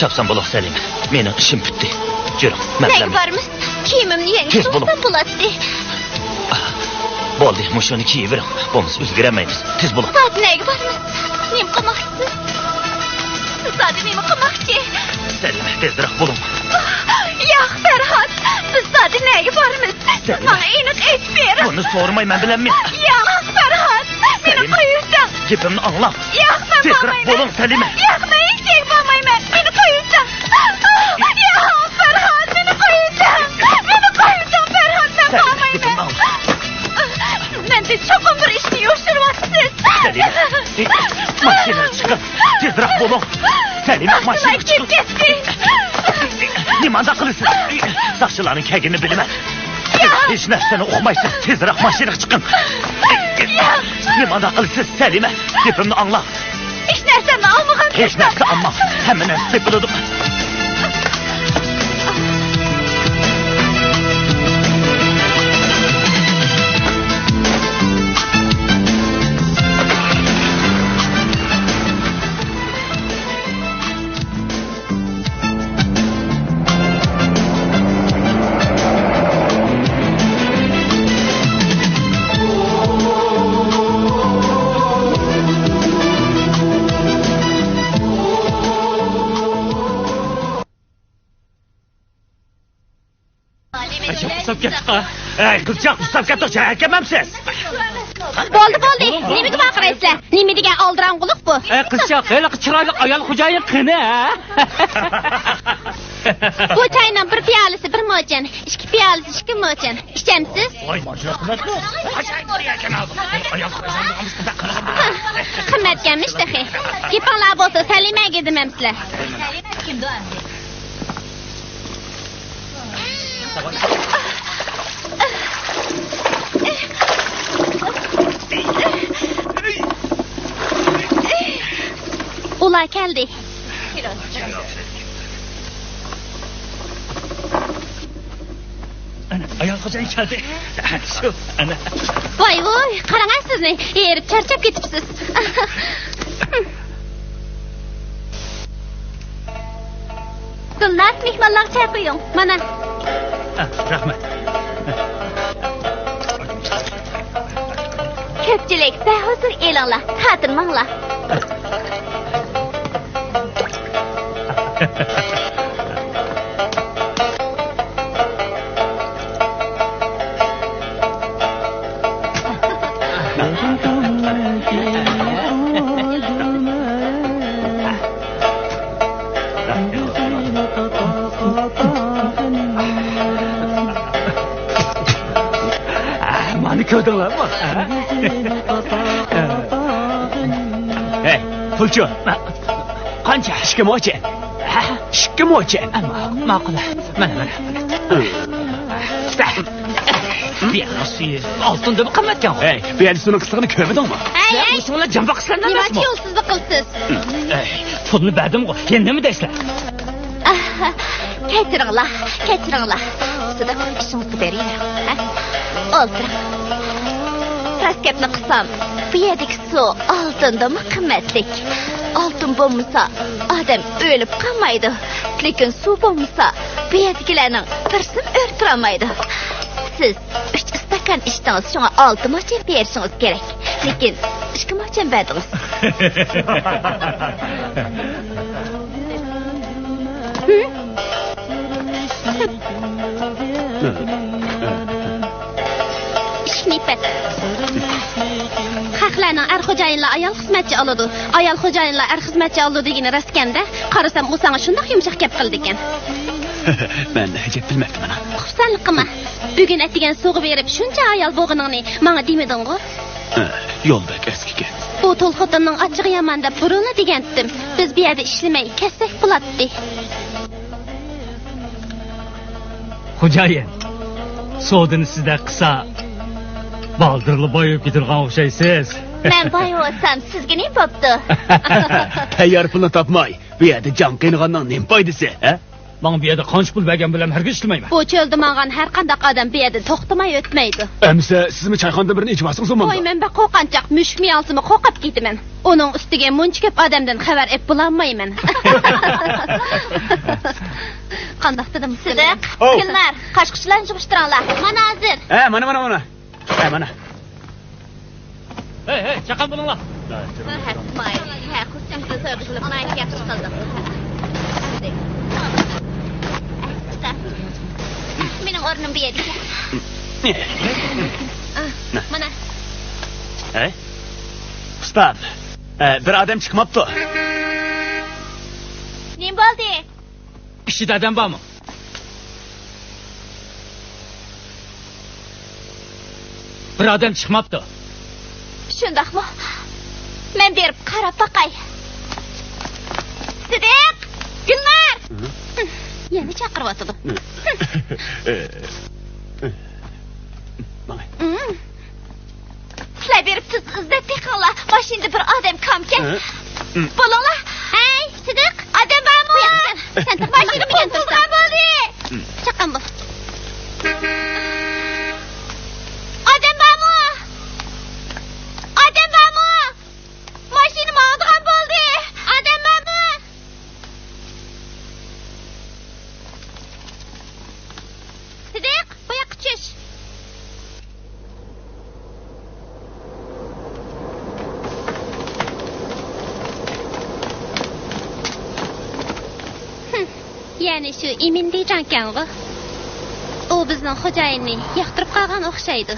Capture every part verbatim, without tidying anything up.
چاپسان بولۇڭ، سەلىمە. مېنىڭ ئىشىم پۈتتى. يۈرۈڭ، مەن نەگە بارىمىز؟ كىيىمىمنى يەڭگىل تېز بولۇڭ. بولاتتى. بولدى، مۇشۇنى كىيىۋېرىڭ. بولمىسا ئۈلگۈرەلمەيمىز. تېز بولۇڭ. زادى نەگە بارىمىز؟ نېمە قىلماقچىسىز؟ زادى نېمە قىلماقچى؟ سەلىمە، تېزرەك بولۇڭ. ياق، پەرھات، بىز زادى نەگە بارىمىز؟ سىز ماڭا ئېنىق ئېيتىپ بېرىڭ. بۇنى سورىماي مەن بىلەلمەيمەن. ياق، پەرھات، مېنى قويۇۋېتىڭ. گېپىمنى ئاڭلاڭ. ياق، مەن بارمايمەن. تېزرەك بولۇڭ، سەلىمە. ياق، مەن ھېچ يەرگە بارمايمەن. مېنى قويۇۋېتىڭ. ياق، پەرھات، مېنى قويۇۋېتىڭ. مېنى قويۇۋېتىڭ، پەرھات، مەن بارمايمەن. مەندىن چوقۇم بىر ئىشنى يوشۇرۇۋاتىسىز. سەلىمە، ماشىنىدىن چىقىڭ. تېزرەك بولۇڭ. سەلىمە، ماشىنىدىن چىقىڭ. نېمانداق قىلىسىز؟ ساقچىلارنىڭ كەلگىنىنى بىلىمەن. ھېچ نەرسىنى ئۇقمايسىز. تېزرەك ماشىنىغا چىقىڭ. نېمانداق قىلىسىز، سەلىمە؟ گېپىمنى ئاڭلاڭ. ھېچ نەرسەمنى ئالمىغان. ھېچ نەرسە ئالماڭ. ھەممە نەرسە تېپىلىدۇ. ئۇسساپ كەتتۇق. ئەي، قىزچاق، ئۇسساپ كەتتۇق، چاقىرمامسىز؟ بولدى، بولدى. نېمىگە ۋارقىرايسىلەر؟ نېمە دېگەن ئالدىراڭغۇلۇق بۇ؟ ئەي، قىزچاق، ھېلىقى چىرايلىق ئايال خوجايىن قېنى، ھە؟ بۇ چاينىڭ بىر پىيالىسى بىر موچەن، ئىككى پىيالىسى ئىككى موچەن. ئىچەمسىز؟ قىممەتكەنمىش تېخى. گېپىڭلار بولسا سەلىمەگە دېمەمسىلەر. ئۇلار كەلدى. ئەنە، ئايال خوجايىن كەلدى. شۇ، ئەنە. ۋاي، ۋاي، قاراڭە سىزنى، ھېرىپ چارچاپ كېتىپسىز. گۈلناز، مېھمانلارغا چاي قۇيۇڭ. مانا. ئە، رەھمەت. كۆپچىلىك، بەھۇزۇر ئېلىڭلار، تارتىنماڭلار. مانا كۆردۈڭلارمۇ؟ ھەي، پۇلچۇ. قانچە؟ ئىككى موچەن. ھە؟ ئىككى موچەن. ماقۇل، ماقۇل. مانا، مانا. بۇ يەرنىڭ سۈيى ئالتۇندىنمۇ قىممەتكەنغۇ. ھەي، بۇ يەردە سۇنىڭ قىسلىقىنى كۆرمىدىڭمۇ؟ ھەي، ھەي. بۇ سۇڭلار جامباق قىسلىرىنى نېمە ئەمەسمۇ؟ يولسىزلىق قىلىسىز؟ ئەي، پۇلنى بەردىمغۇ، يەنە نېمە دەيسىلەر؟ ئاھ، كەچۈرۈڭلار، كەچۈرۈڭلار. سىدىق، ئىشىڭىزغا بېرىۋېرىڭ، ھە؟ ئولتۇرۇڭ. راست گەپنى قىلسام، بۇ يەردىكى سۇ ئالتۇندىنمۇ قىممەتلىك. ئالتۇن بولمىسا، ئادەم ئۆلۈپ قالمايدۇ. لېكىن سۇ بولمىسا، بۇ يەردىكىلەرنىڭ بىرسىمۇ ئۆلۈپ تۇرالمايدۇ. سىز ئۈچ ئىستاكان ئىچتىڭىز، شۇڭا ئالتە موچەن بېرىشىڭىز كېرەك. لېكىن ئىككى موچەن بەردىڭىز. ئىشىكنى پەت. خەقلەرنىڭ ئەر خوجايىنلار ئايال خىزمەتچى ئالىدۇ، ئايال خوجايىنلار ئەر خىزمەتچى ئالىدۇ دېگىنى راستكەندە، قارىسام ئۇ ساڭا شۇنداق يۇمشاق گەپ قىلىدىكەن. مەن ئەجەب بىلمەپتىمەن. خۇپسەنلىك قىلما. بۈگۈن ئەتىگەن سۇغا بېرىپ شۇنچە ھايال بولغىنىڭنى ماڭا دېمىدىڭغۇ؟ ھە، يول بەك ئەسكىكەن. ئۇ تۇل خوتۇننىڭ ئاچچىقى يامان دەپ بۇرۇنلا دېگەنتىم. بىز بۇ يەردە ئىشلىمەي كەتسەك بولاتتى. خوجايىن، سودىنى سىزدەك قىلسا، بالدۇرلا باي بولۇپ كېتىدىغان ئوخشايسىز. مەن باي بولسام سىزگە نېمە بوپتۇ؟ تەييار پۇلنى تاپماي، بۇ يەردە جان قىينىغاننىڭ نېمە پايدىسى، ھە؟ ماڭا بۇ يەردە قانچە پۇل بەرگەن بىلەن ھەرگىز ئىشلىمەيمەن. بۇ چۆلدە ماڭغان ھەر قانداق ئادەم بۇ يەردىن توختىماي ئۆتمەيدۇ. ئەمىسە سىزمۇ چايخانىدىن بىرنى ئېچىۋالسىڭىز بولمامدۇ؟ ۋاي، مەن بەك قورقۇنچاق، مۈشۈكمۇ يالىسىمۇ قورقۇپ كېتىمەن. ئۇنىڭ ئۈستىگە مۇنچە كۆپ ئادەمدىن خەۋەر ئېلىپ بولالمايمەن. قانداق دېدىم؟ سىدىق، ئاۋۇ. گۈلنار، قاچقۇچلارنى يىغىشتۇرۇڭلار. مانا ھازىر. ھە، مانا، مانا، مانا. ھە، مانا. ھەي، ھەي، چاققان بولۇڭلار. ھە، ئىسمائىل. ھە، خۇسۇسىي سويغا قىلىپ ناھايىتى ياخشى قىلدىڭ. مېنىڭ ئورنۇم بۇ يەردىكەن. مانا. ھەي، ئۇستاز. ھە، بىر ئادەم چىقماپتۇ. نېمە بولدى؟ ئىچىدە ئادەم بارمۇ؟ بىر ئادەم چىقماپتۇ. شۇنداقمۇ؟ مەن بېرىپ قاراپ باقاي. سىدىق! گۈلنار! يەنە چاقىرىۋاتىدۇ. ماڭاي. سىلەر بېرىپ تېز ئىزدەپ بېقىڭلار. ماشىنىدا بىر ئادەم كامكەن. ھە؟ بولۇڭلار. ھەي، سىدىق، ئادەم بارمۇ؟ سەن ماشىنىغا مىنگەن تۇرساڭ. بولدى. چاققان بول. ئادەم بارمۇ؟ ئادەم بارمۇ؟ ماشىنا ماڭىدىغان بولدى. ئادەم بارمۇ؟ سىدىق، بۇ ياققا چۈش. ھىم، يەنى شۇ ئىمىن دېيجاڭكەنغۇ. ئۇ بىزنىڭ خوجايىننى ياقتۇرۇپ قالغان ئوخشايدۇ.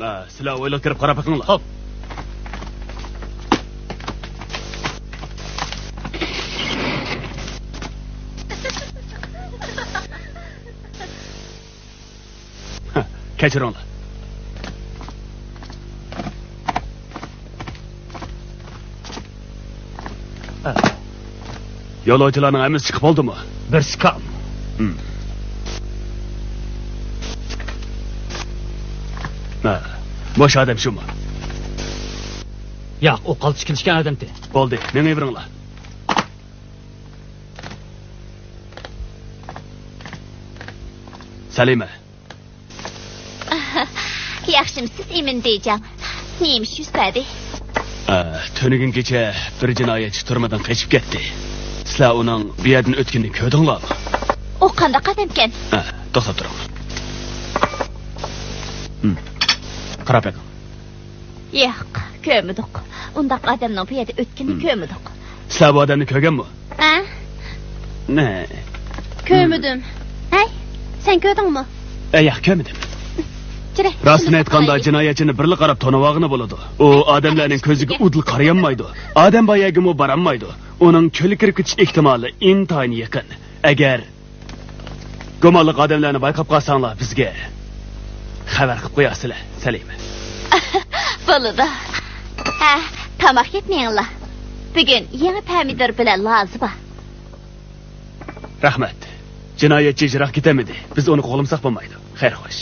ھە، سىلەر ھويلىغا كىرىپ قاراپ بېقىڭلار. خوپ. كەچۈرۈڭلار. يولۇچىلارنىڭ ھەممىسى چىقىپ بولدىمۇ؟ بىرسى كام. ھىم. ھە، مۇشۇ ئادەم شۇمۇ؟ ياق، ئۇ قالتىس كېلىشكەن ئادەمتى. بولدى، مېڭىۋېرىڭلار. سەلىمە. ياخشىمۇسىز، ئىمىن دېيجاڭ؟ نېمە ئىش يۈز بەردى؟ ئە، تۈنۈگۈن كېچە بىر جىنايەتچى تۈرمىدىن قېچىپ كەتتى. سىلەر ئۇنىڭ بۇ يەردىن ئۆتكىنىنى كۆردۈڭلارمۇ؟ ئۇ قانداق ئادەمكەن؟ ئە، توختاپ تۇرۇڭ. ھىم. قاراپ بېقىڭ. ياق، كۆرمىدۇق. ئۇنداق ئادەمنىڭ بۇ يەردە ئۆتكىنىنى ھىم. كۆرمىدۇق. سىلەر بۇ ئادەمنى كۆرگەنمۇ؟ ھە؟ نە. كۆرمىدىم. ھەي، سەن كۆردۈڭمۇ؟ ئە، ياق، كۆرمىدىم. جۈرە، راستىنى ئېيتقاندا، جىنايەتچىنى بىرلا قاراپ تونۇۋالغىلى بولىدۇ. ئۇ ئادەملەرنىڭ كۆزىگە ئۇدۇل قارىيالمايدۇ. ئادەم بار يەرگىمۇ بارالمايدۇ. ئۇنىڭ چۆلگە كىرىپ كېتىش ئېھتىمالى ئىنتايىن يېقىن. ئەگەر گۇمانلىق ئادەملەرنى بايقاپ قالساڭلار، بىزگە خەۋەر قىلىپ قويارسىلەر، سەلىمە. بولىدۇ. ھە، تاماق يەپ مېڭىڭلار. بۈگۈن يېڭى پەمىدۇر بىلەن لازا بار. رەھمەت. جىنايەتچى يىراق كېتەلمىدى. بىز ئۇنى قوغلىمىساق بولمايدۇ. خەير، خوش.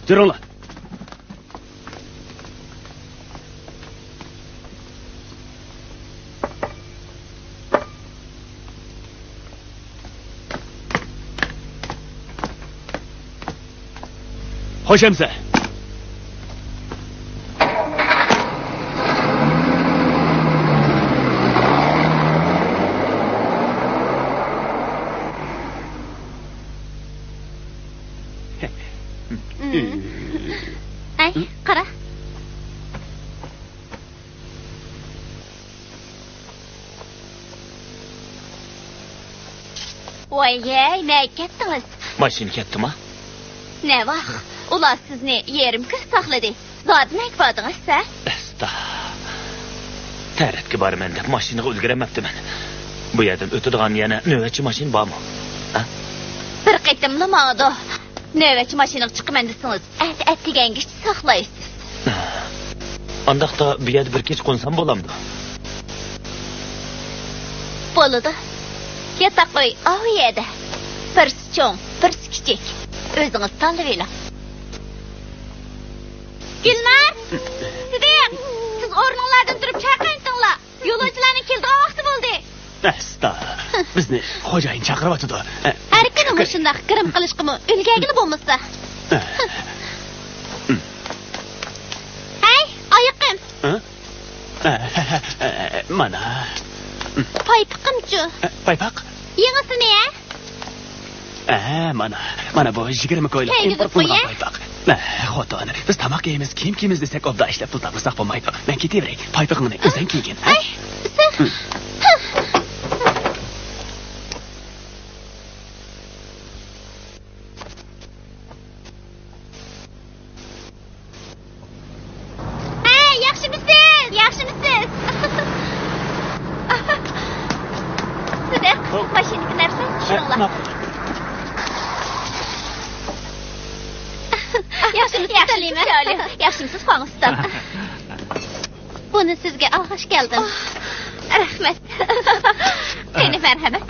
جۈرۈڭلار. خوش ئەمىسە. ئەي، قارا. ۋاي-يەي، نەگە كەتتىڭىز؟ ماشىنا كەتتىما؟ نەۋاخ، ئۇلار سىزنى يېرىم كۈن ساقلىدى. زادى نەگە باردىڭىز، ھە؟ ئەستا. تەرەتكە بارىمەن دەپ ماشىنىغا ئۈلگۈرەلمەپتىمەن. بۇ يەردىن ئۆتىدىغان يەنە نۆۋەتچى ماشىنا بارمۇ؟ ھە؟ بىر قېتىملا ماڭىدۇ. نۆۋەتچى ماشىنىغا چىقىمەن دېسىڭىز، ئەتە ئەتىگەنگىچە ساقلايسىز. ئانداقتا بۇ يەردە بىر كېچە قونسام بولامدۇ؟ بولىدۇ. ياتاق ئۆي ئاۋۇ يەردە. بىرسى چوڭ، بىرسى كىچىك. ئۆزىڭىز تاللىۋېلىڭ. گۈلنار! سىدىق! سىز ئورنۇڭلاردىن تۇرۇپ چاي قاينىتىڭلار. يولۇچىلارنىڭ كېلىدىغان ۋاقتى بولدى. ئەستا، بىزنى خوجايىن چاقىرىۋاتىدۇ. ھەر كۈنى مۇشۇنداق گىرىم قىلىشقىمۇ ئۈلگەرگىلى بولمىسا. ھەي، ئايىقىم. ھە؟ مانا. پايپىقىمچۇ؟ پايپاق؟ يېڭىسىنى، ھە؟ ئە، مانا، مانا بۇ يىگىرمە كويلۇق ئىمپورت قىلىنغان پايپاق. ئە، خوتۇن، بىز تاماق يەيمىز، كىيىم كىيىمىز دېسەك، ئوبدان ئىشلەپ پۇل تاپمىساق بولمايدۇ. مەن كېتىۋېرەي، پايپىقىڭنى ئۆزۈڭ كىيگىن، ھە؟ ئاي، سىز. ھەي، ياخشىمۇسىز؟ ياخشىمۇسىز؟ سىدىق، ماشىنىغا نەرسە چۈشۈرۈڭلار. ماقۇل. ياخشىمۇسىز، سەلىمە؟ ياخشىمۇسىز، قوڭۇستان؟ بۇنى سىزگە ئالغاچ كەلدىم. ئاھ، رەھمەت. قېنى، مەرھەمەت.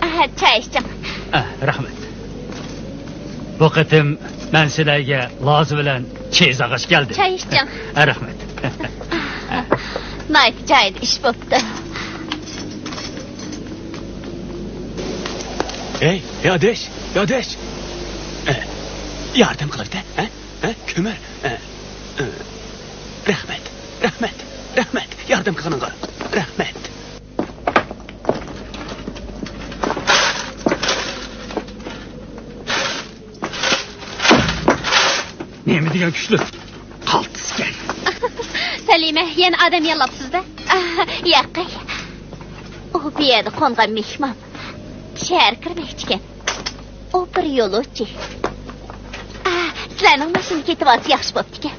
ئاھ، چاي ئىچىڭ. ئاھ، رەھمەت. بۇ قېتىم مەن سىلەرگە لازا بىلەن چېيىز ئالغاچ كەلدىم. چاي ئىچىڭ. ئاھ، رەھمەت. ناھايىتى جايىدا ئىش بوپتۇ. ھەي، يادىش، يادىش. ئە، ياردەم قىلىۋېتە، ھە؟ ھە؟ كۆمۈر. ئە، ئە. رەھمەت، رەھمەت، رەھمەت. ياردەم قىلغىنىڭغا رەھمەت. نېمە دېگەن كۈچلۈك قالتىسكەن. سەلىمە، يەنە ئادەم ياللاپسىز-دە. ئاھ، ياقەي. ئۇ بۇ يەردە قونغان مېھمان. شەھەرگە كىرمەكچىكەن. ئۇ بىر يولۇچى. ئاھ، سىلەرنىڭ ماشىنا كېتىۋالسا ياخشى بوپتىكەن.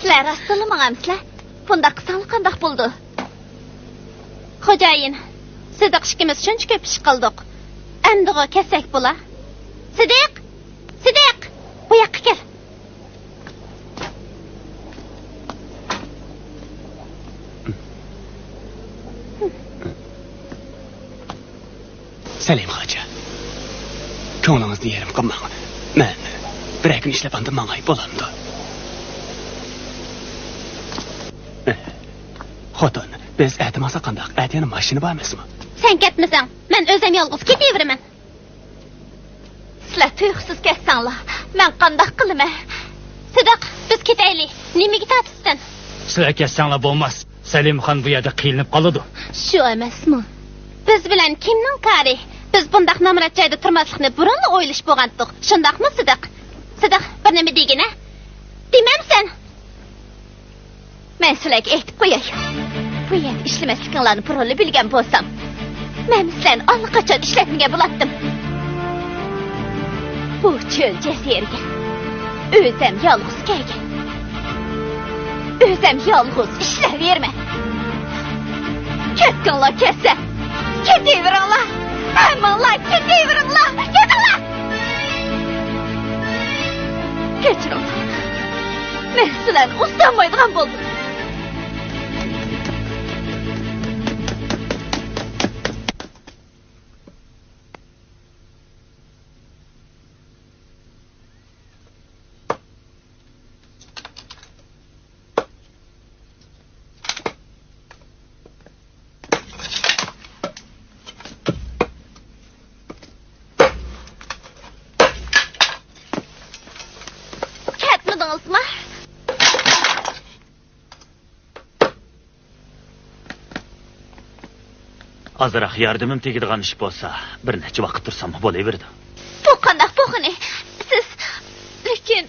سىلەر راستتىنلا ماڭامسىلەر؟ بۇنداق قىلساڭلار قانداق بولىدۇ؟ خوجايىن، سىدىق ئىككىمىز شۇنچە كۆپ ئىش قىلدۇق. ئەمدىغۇ كەتسەك بولا. سىدىق! سىدىق! بۇ ياققا كەل. سەلىم خوجا، كۆڭلىڭىزنى يېرىم قىلماڭ. مەن بىرەر كۈن ئىشلەپ ئاندىن ماڭاي، بولامدۇ؟ خوتۇن، بىز ئەتە ماڭساق قانداق؟ ئەتە يەنە ماشىنا بار ئەمەسمۇ؟ سەن كەتمىسەڭ، مەن ئۆزۈم يالغۇز كېتىۋېرىمەن. سىلەر تۇيۇقسىز كەتسەڭلار، مەن قانداق قىلىمەن؟ سىدىق، بىز كېتەيلى. نېمىگە تارتىسەن؟ سىلەر كەتسەڭلار بولماس. سەلىمخان بۇ يەردە قىينىلىپ قالىدۇ. شۇ ئەمەسمۇ؟ بىز بىلەن كىمنىڭ كارى؟ بىز بۇنداق نامرات جايدا تۇرماسلىقنى بۇرۇنلا ئويلىشىپ بولغانتۇق. شۇنداقمۇ، سىدىق؟ سىدىق، بىر نېمە دېگىنە. دېمەمسەن؟ مەن سىلەرگە ئېيتىپ قوياي. بۇ يەردە ئىشلىمەسلىكىڭلارنى بۇرۇنلا بىلگەن بولسام، مەن سىلەرنى ئاللىقاچان ئىشلەتمىگەن بولاتتىم. بۇ چۆل جەزىرىگە ئۆزەم يالغۇز كەلگەن. ئۆزەم يالغۇز ئىشلەۋېرىمەن. كەتكۈڭلار كەتسە، كېتىۋېرىڭلار. ھەممىڭلار كېتىۋېرىڭلار. كېتىڭلار. كەچۈرۈڭلار. مەن سىلەرنى ئۇزىتالمايدىغان بولدۇم. كەتمىدىڭىزمۇ؟ ئازراق ياردىمىم تېگىدىغان ئىش بولسا، بىر نەچچە ۋاقىت تۇرساممۇ بولۇۋېرىدۇ. بۇ قانداق بولغىنى؟ سىز، لېكىن.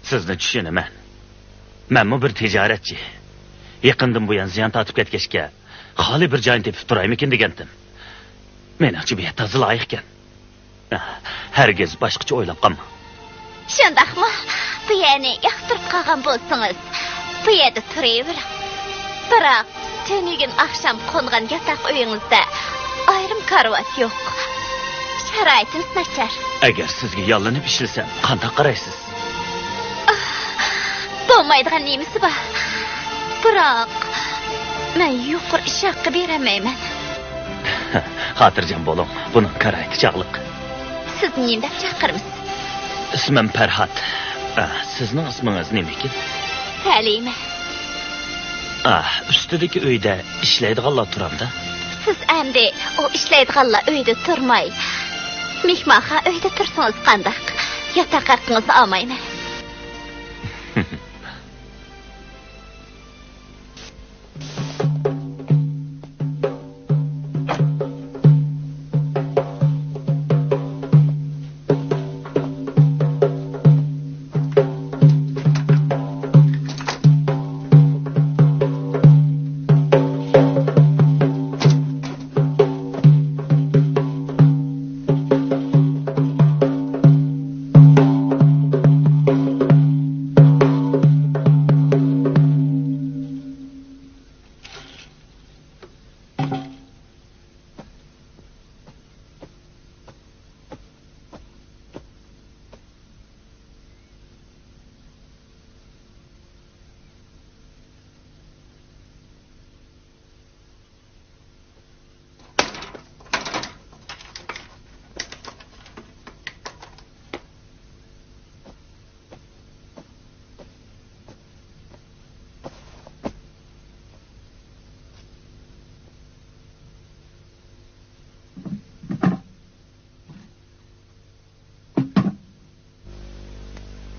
سىزنى چۈشىنىمەن. مەنمۇ بىر تىجارەتچى. يېقىندىن بۇيان زىيان تارتىپ كەتكەچكە، خالىي بىر جاينى تېپىپ تۇرايمىكىن دېگەنتىم. مېنىڭچە بۇ يەر تازا لايىقكەن. ھەرگىز باشقىچە ئويلاپ قالماڭ. شۇنداقمۇ؟ بۇ يەرنى ياقتۇرۇپ قالغان بولسىڭىز، بۇ يەردە تۇرۇۋېرىڭ. بىراق، تۈنۈگۈن ئاخشام قونغان ياتاق ئۆيىڭىزدە ئايرىم كارىۋات يوق. شارائىتىمىز ناچار. ئەگەر سىزگە ياللىنىپ ئىشلىسەم، قانداق قارايسىز؟ ئاھ، بولمايدىغان نېمىسى بار؟ بىراق، مەن يۇقىرى ئىش ھەققى بېرەلمەيمەن. خاتىرجەم بولۇڭ، بۇنىڭ كارايتى چاغلىق. سىزنى نېمە دەپ چاقىرىمىز؟ ئىسمىم پەرھات. ئا، سىزنىڭ ئىسمىڭىز نېمىكىن؟ سەلىمە. ئا، ئۈستىدىكى ئۆيدە ئىشلەيدىغانلار تۇرامدا؟ سىز ئەمدى ئۇ ئىشلەيدىغانلار ئۆيدە تۇرماي، مېھمانخانا ئۆيدە تۇرسىڭىز قانداق؟ ياتاق ھەققىڭىزنى ئالمايمەن.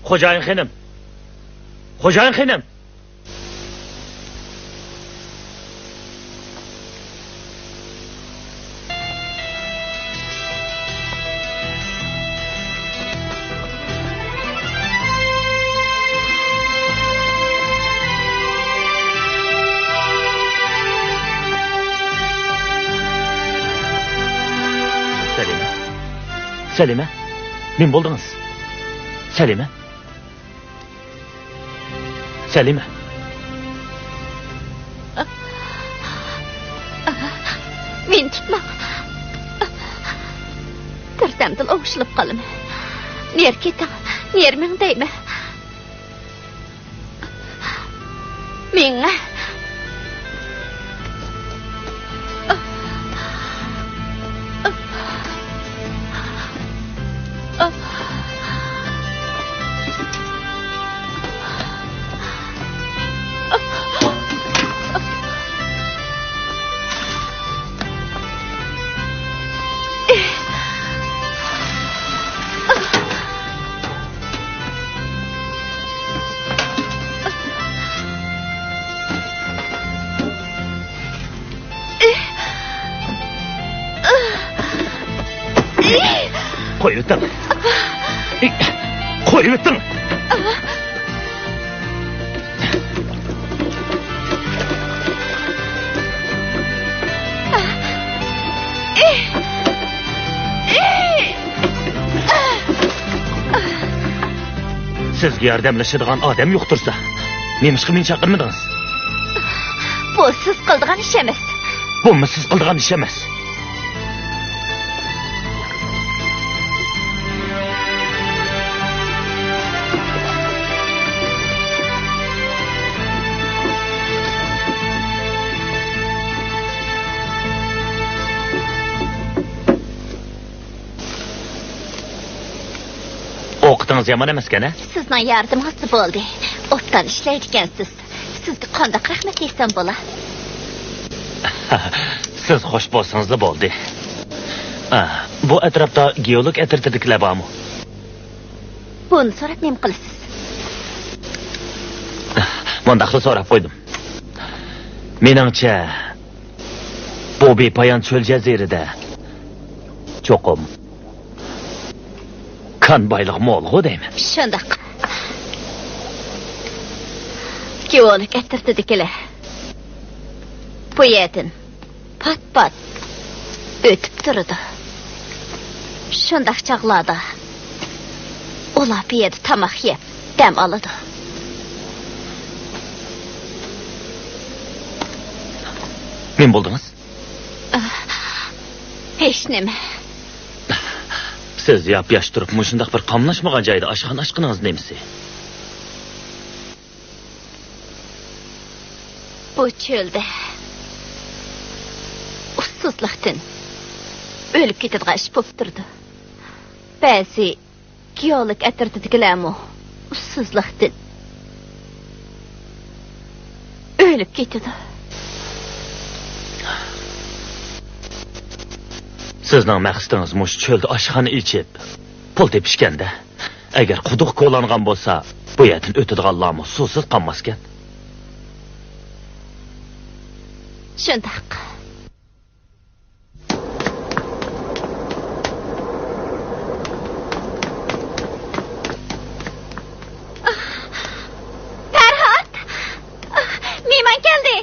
خوجايىن خېنىم! خوجايىن خېنىم! سەلىمە. سەلىمە. نېمە بولدىڭىز؟ سەلىمە. سەلىمە. مېنى تۇتماڭ. بىردەمدىلا ئوڭشىلىپ قالىمەن. نېرى كېتىڭ، نېرى مېڭىڭ دەيمەن. مېڭە. قويۇۋېتىڭ. قويۇۋېتىڭ. سىزگە ياردەملىشىدىغان ئادەم يوق تۇرسا، نېمىشقا مېنى چاقىرمىدىڭىز؟ بۇ سىز قىلىدىغان ئىش ئەمەس. بۇمۇ سىز قىلىدىغان ئىش ئەمەس. ئوقىتىڭىز يامان ئەمەسكەن، ھە؟ سىزنىڭ ياردىمىڭىزلا بولدى. ئوبدان ئىشلەيدىكەنسىز. سىزگە قانداق رەھمەت دېسەم بولا؟ سىز خوش بولسىڭىزلا بولدى. ئا، بۇ ئەتراپتا گېئولوگ ئەترىتىدىكىلەر بارمۇ؟ بۇنى سوراپ نېمە قىلىسىز؟ مۇنداقلا سوراپ قويدۇم. مېنىڭچە، بۇ بىپايان چۆل جەزىرىدە چوقۇم كان بايلىقى مولغۇ دەيمەن. شۇنداق. گېئولوگ ئەترىتىدىكىلەر بۇ يەردىن پات-پات ئۆتۈپ تۇرىدۇ. شۇنداق چاغلاردا ئۇلار بۇ يەردە تاماق يەپ دەم ئالىدۇ. نېمە بولدىڭىز؟ ھېچنېمە. سىز ياپياش تۇرۇپ مۇشۇنداق بىر قاملاشمىغان جايدا ئاشخانا ئاچقىنىڭىز نېمىسى؟ بۇ چۆلدە ئۇسسۇزلۇقتىن ئۆلۈپ كېتىدىغان ئىش بولۇپ تۇرىدۇ. بەزى گېئولوگ ئەترىتىدىكىلەرمۇ ئۇسسۇزلۇقتىن ئۆلۈپ كېتىدۇ. سىزنىڭ مەقسىتىڭىز مۇشۇ چۆلدە ئاشخانا ئېچىپ، پۇل تېپىشكەندە. ئەگەر قۇدۇق كولانغان بولسا، بۇ يەردىن ئۆتىدىغانلارمۇ سۇسىز قالماسكەن. شۇنداق. پەرھات! مېھمان كەلدى!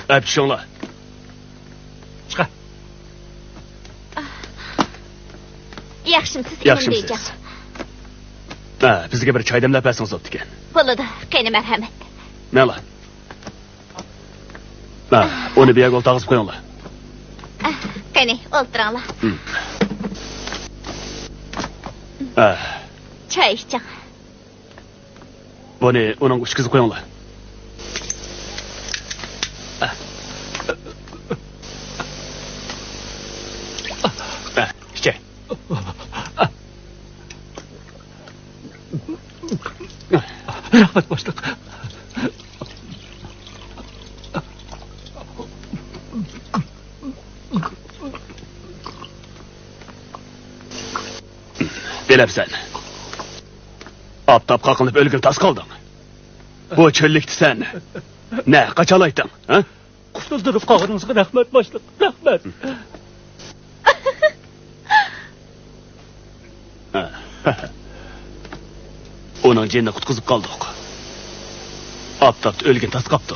ئەپ چۈشۈڭلار. چىقە. ياخشىمسىز، ياخشىمسىز؟ ھە، بىزگە بىر چاي دەملەپ بەرسىڭىز بوپتىكەن. بولىدۇ، قېنى، مەرھەمەت. ماڭلا. ھە، ئۇنى بۇ يەرگە ئولتۇرغۇزۇپ قويۇڭلار. قېنى، ئولتۇرۇڭلار. ھە. چاي ئىچىڭ. بۇنى ئۇنىڭغا ئۈچكۈزۈپ قويۇڭلار. ئىچە. رەھمەت، باشلىق. بىلەمسەن، ئاپتاپقا قېقىلىپ ئۆلگىلى تاس قالدىڭ. بۇ چۆللۈكتە سەن نە قاچالايتتىڭ، ھە؟ قۇتۇلدۇرۇپ قالغىنىڭىزغا رەھمەت، باشلىق، رەھمەت. ئۇنىڭ جېنىنى قۇتقۇزۇپ قالدۇق. ئاپتاپتا ئۆلگىلى تاس قاپتۇ.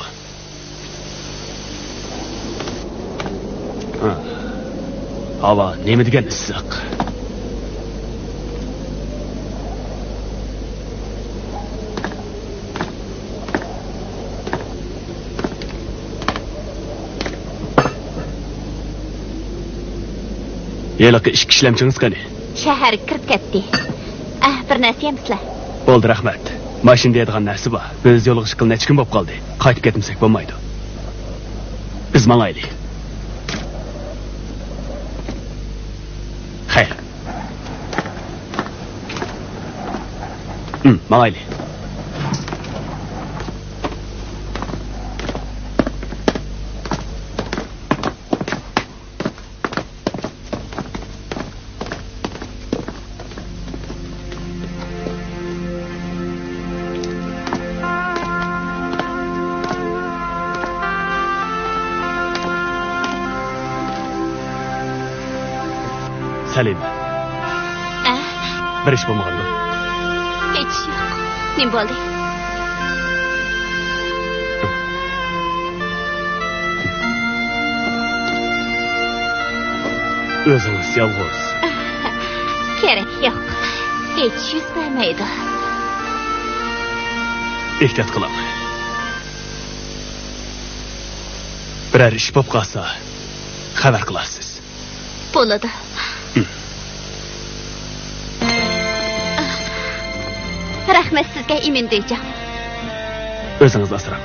ھاۋا نېمە دېگەن ئىسسىق. ھېلىقى ئىككى ئىشلەمچىڭىز قېنى؟ شەھەرگە كىرىپ كەتتى. ئەھ، بىر نەرسە يەمسىلەر؟ بولدى، رەھمەت. ماشىنىدا يەيدىغان نەرسە بار. بىز يولغا چىققىلى نەچچە كۈن بولۇپ قالدى. قايتىپ كەتمىسەك بولمايدۇ. بىز ماڭايلى. خەير. ھىم، ماڭايلى. سەلىمە. ئە؟ بىر ئىش بولمىغاندۇ؟ ھېچ ئىش يوق. نېمە بولدى؟ ئۆزىڭىز يالغۇز. كېرەك يوق. ھېچ يۈز بەرمەيدۇ. ئېھتىيات قىلىڭ. بىرەر ئىش بولۇپ قالسا، خەۋەر قىلارسىز. بولىدۇ. ھىم. رەھمەت سىزگە، ئىمىندىجان. ئۆزىڭىزنى ئاسراڭ.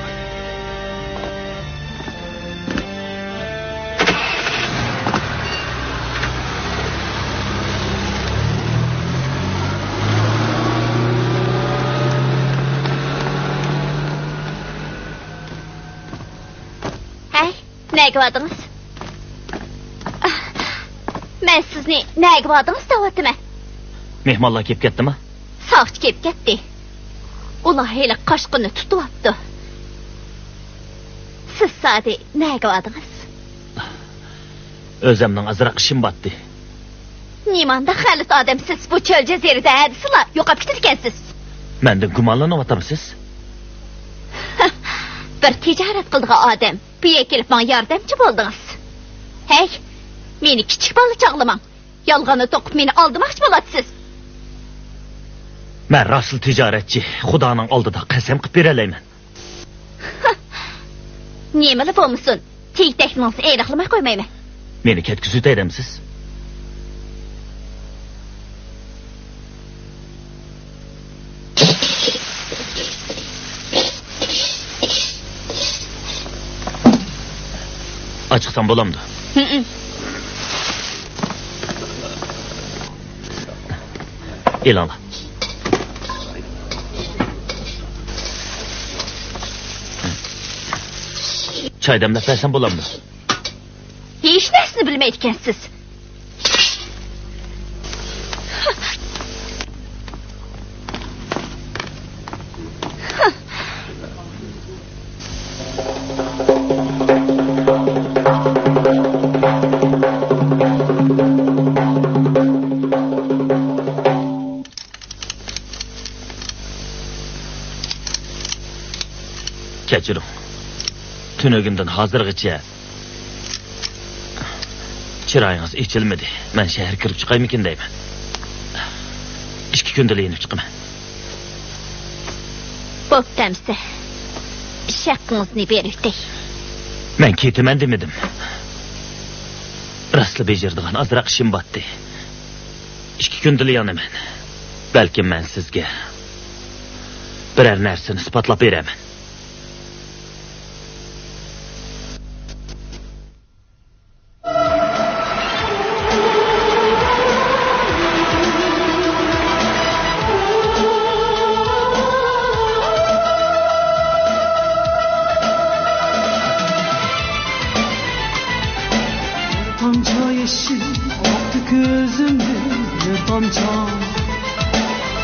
ھەي، نەگە باردىڭىز؟ مەن سىزنى نەگە باردىڭىز دەۋاتىمەن. مېھمانلار كېلىپ كەتتىما؟ ساقچى كېلىپ كەتتى. ئۇلار ھېلىقى قاچقۇننى تۇتۇۋاپتۇ. سىز زادى نەگە باردىڭىز؟ ئۆزۈمنىڭ ئازراق ئىشىم بارتتى. نېمانداق غەلىتە ئادەمسىز، بۇ چۆل جەزىرىدە ھەدىسىلا يوقاپ كېتىدىكەنسىز. مەندىن گۇمانلىنىۋاتامسىز؟ بىر تىجارەت قىلىدىغان ئادەم بۇ يەرگە كېلىپ ماڭا ياردەمچى بولدىڭىز. ھەي، مېنى كىچىك بالا چاغلىماڭ. يالغاننى توقۇپ مېنى ئالدىماقچى بولاتسىز. مەن راستلا تىجارەتچى، خۇدانىڭ ئالدىدا قەسەم قىلىپ بېرەلەيمەن. نېمىلا بولمىسۇن، تېگى-تەكتىڭىزنى ئېنىقلىماي قويمايمەن. مېنى كەتكۈزۈۋېتەي دەمسىز؟ ئاچىقسام بولامدۇ؟ ھىم. ئېلىڭلار. چاي دەملەپ بەرسەم بولامدۇ؟ ھېچ نەرسىنى بىلمەيدىكەنسىز. كەچۈرۈڭ. تۈنۈگۈندىن ھازىرغىچە چىرايىڭىز ئېچىلمىدى. مەن شەھەرگە كىرىپ چىقايمىكىن دەيمەن. ئىككى كۈندىلا يېنىپ چىقىمەن. بوپتۇ ئەمسە. ئىش ھەققىڭىزنى بېرىۋېتەي. مەن كېتىمەن دېمىدىم. راستلا بېجىرىدىغان ئازراق ئىشىم باتتى. ئىككى كۈندىلا يانىمەن. بەلكىم مەن سىزگە بىرەر نەرسىنى ئىسپاتلاپ بېرەرمەن. بىر تامچە يېشىل ئاقتى كۆزۈمدىن، بىر تامچە،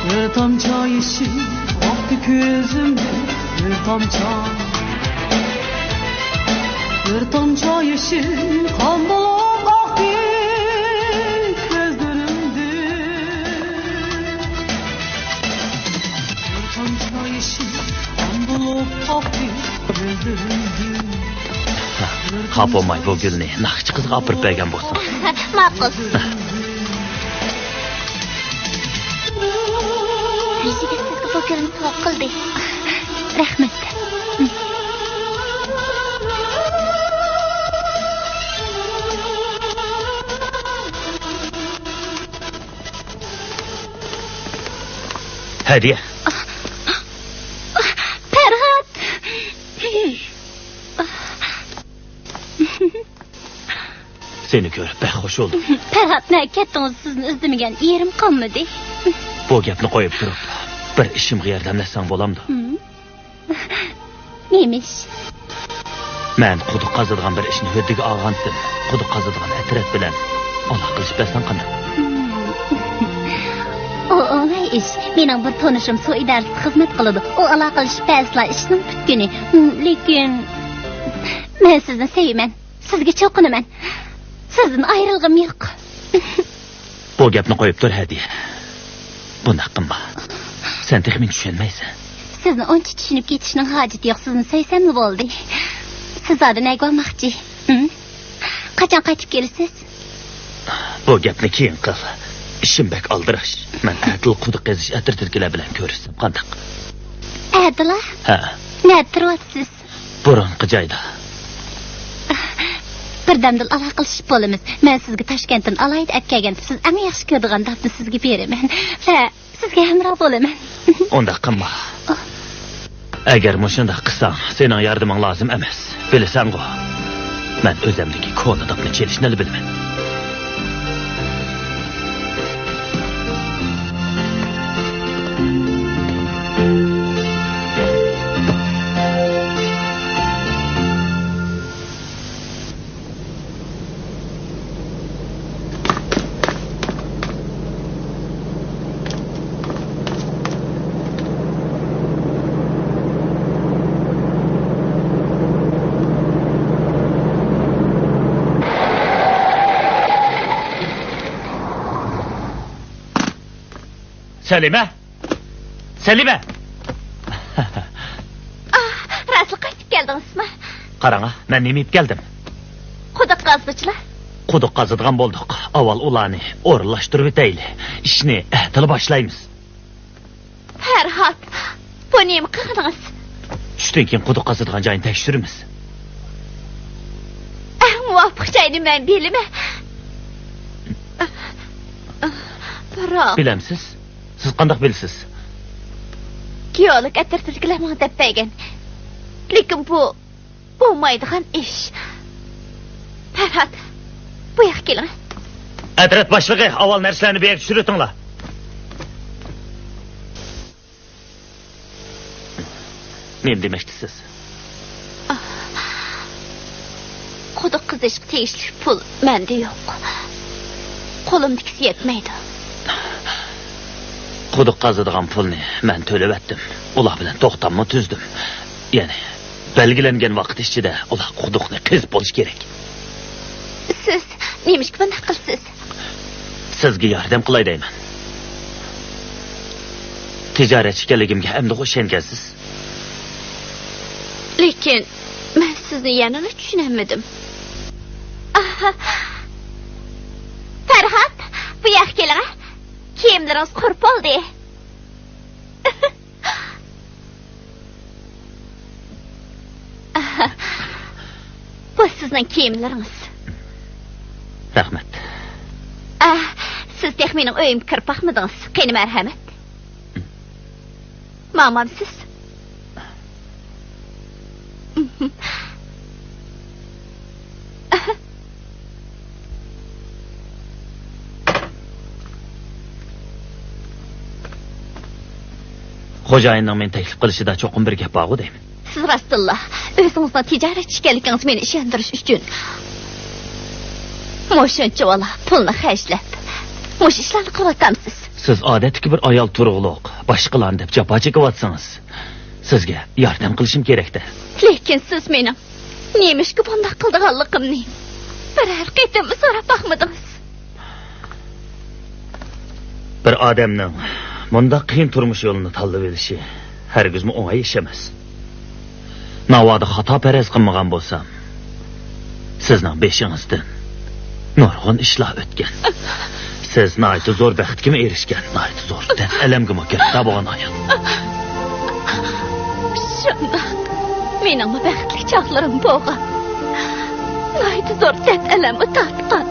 بىر تامچە يېشىل ئاقتى كۆزۈمدىن، بىر تامچە، بىر تامچە يېشىل قان بولۇپ ئاقتى كۆزلىرىمدىن. بىر تامچە يېشىل قان بولۇپ ئاقتى كۆزلىرىمدىن. خاپا بولماي بۇ گۈلنى ناخشىچى قىزغا ئاپىرىپ بەرگەن بولساڭ. ماقۇل. يىگىت سىزگە بۇ گۈلنى سوۋغا قىلدى. رەھمەت. ھەدىيە. پەرھات! سېنى كۆرۈپ بەك خۇش بولدۇم. پەرھات، نەگە كەتتىڭىز؟ سىزنى ئىزدىمىگەن يېرىم قالمىدى. بۇ گەپنى قويۇپ تۇرۇپ، بىر ئىشىمغا ياردەملەشسەڭ بولامدۇ؟ ھىم. نېمە ئىش؟ مەن قۇدۇق قازىدىغان بىر ئىشنى ھۆددىگە ئالغانتىم. قۇدۇق قازىدىغان ئەترەت بىلەن ئالاقىلىشىپ بەرسەڭ قانداق؟ ھىم. ئۇ ئوڭاي ئىش. مېنىڭ بىر تونۇشۇم سۇ ئىدارىسىدە خىزمەت قىلىدۇ. ئۇ ئالاقىلىشىپ بەرسىلا ئىشنىڭ پۈتكىنى. ھىم، لېكىن مەن سىزنى سۆيىمەن. سىزگە چوقۇنىمەن. سىزدىن ئايرىلغۇم يوق. بۇ گەپنى قويۇپ تۇر، ھەدىيە. بۇنداق قىلما. سەن تېخى مېنى چۈشەنمەيسەن. سىزنى ئۇنچە چۈشىنىپ كېتىشنىڭ ھاجىتى يوق، سىزنى سۆيسەملا بولدى. سىز زادى نەگە بارماقچى؟ ھىم؟ قاچان قايتىپ كېلىسىز؟ بۇ گەپنى كېيىن قىل. ئىشىم بەك ئالدىراش. مەن ئەتىلا قۇدۇق قېزىش ئەترىتىدىكىلەر بىلەن كۆرۈشسەم قانداق؟ ئەتىلا؟ ھە. نەدە تۇرۇۋاتىسىز؟ بۇرۇنقى جايدا. بىردەمدىلا ئالاقىلىشىپ بولىمىز. مەن سىزگە تاشكەنتتىن ئالاھىدە ئەپ كەلگەن، سىز ئەڭ ياخشى كۆرىدىغان داپنى سىزگە بېرىمەن. ۋە سىزگە ھەمراھ بولىمەن. ئۇنداق قىلما. ئەگەر مۇشۇنداق قىلساڭ، سېنىڭ ياردىمىڭ لازىم ئەمەس. بىلىسەنغۇ، مەن ئۆزەمدىكى كونا داپنى چېلىشنىلا بىلىمەن. سەلىمە! سەلىمە! ئاھ، راستلا قايتىپ كەلدىڭىزمۇ؟ قاراڭا، مەن نېمە ئېلىپ كەلدىم؟ قۇدۇق قازغۇچىلار. قۇدۇق قازىدىغان بولدۇق. ئاۋۋال ئۇلارنى ئورۇنلاشتۇرۇۋېتەيلى. ئىشنى ئەتىلا باشلايمىز. نېمە قىلغىنىڭىز؟ چۈشتىن كېيىن قۇدۇق قازىدىغان جاينى تەكشۈرىمىز. ئەڭ مۇۋاپىق جاينى مەن بىلىمەن. بىراق. بىلەمسىز؟ سىز قانداق بىلىسىز؟ گېئولوگ ئەترىتىدىكىلەر ماڭا دەپ بەرگەن. لېكىن بۇ بولمايدىغان ئىش. پەرھات، بۇ ياققا كېلىڭ. ئەترەت باشلىقى، ئاۋۋال نەرسىلەرنى بۇ يەرگە چۈشۈرۈۋېتىڭلار. نېمە دېمەكچىسىز؟ قۇدۇق قېزىشقا تېگىشلىك پۇل مەندە يوق. قولۇمدىكىسى يەتمەيدۇ. قۇدۇق قازىدىغان پۇلنى مەن تۆلەۋەتتىم. ئۇلار بىلەن توختاممۇ تۈزدۈم. يەنى، بەلگىلەنگەن ۋاقىت ئىچىدە ئۇلار قۇدۇقنى قېزىپ بولۇشى كېرەك. سىز نېمىشقا بۇنداق قىلىسىز؟ سىزگە ياردەم قىلاي دەيمەن. تىجارەتچى ئىكەنلىكىمگە ئەمدىغۇ ئىشەنگەنسىز. لېكىن مەن سىزنى يەنىلا چۈشىنەلمىدىم. ئاھ، پەرھات، بۇ ياققا كېلىڭە. كىيىملىرىڭىز قۇرۇپ بولدى. بۇ سىزنىڭ كىيىملىرىڭىز. رەھمەت. ئاھ، سىز تېخى مېنىڭ ئۆيۈمگە كىرىپ باقمىدىڭىز. قېنى، مەرھەمەت. ماڭمامسىز؟ خوجايىننىڭ مېنى تەكلىپ قىلىشىدا چوقۇم بىر گەپ بارغۇ دەيمەن. سىز راستتىنلا ئۆزىڭىزنىڭ تىجارەتچى ئىكەنلىكىڭىزنى مېنى ئىشەندۈرۈش ئۈچۈن مۇشۇنچىۋالا پۇلنى خەجلەپ، مۇشۇ ئىشلارنى قىلىۋاتامسىز؟ سىز ئادەتتىكى بىر ئايال تۇرۇقلۇق، باشقىلارنى دەپ جاپا چېكىۋاتىسىز. سىزگە ياردەم قىلىشىم كېرەك-دە. لېكىن سىز مېنىڭ نېمىشقا بۇنداق قىلىدىغانلىقىمنى بىرەر قېتىممۇ سوراپ باقمىدىڭىز. بىر ئادەمنىڭ مۇنداق قىيىن تۇرمۇش يولىنى تاللىۋېلىشى ھەرگىزمۇ ئوڭاي ئىش ئەمەس. ناۋادا خاتا پەرەز قىلمىغان بولسام، سىزنىڭ بېشىڭىزدىن نۇرغۇن ئىشلار ئۆتكەن. سىز ناھايىتى زور بەختكىمۇ ئېرىشكەن، ناھايىتى زور دەرد-ئەلەمگىمۇ گىرىپتار بولغان ئايال. شۇنداق. مېنىڭمۇ بەختلىك چاغلىرىم بولغان. ناھايىتى زور دەرد-ئەلەممۇ تارتقان.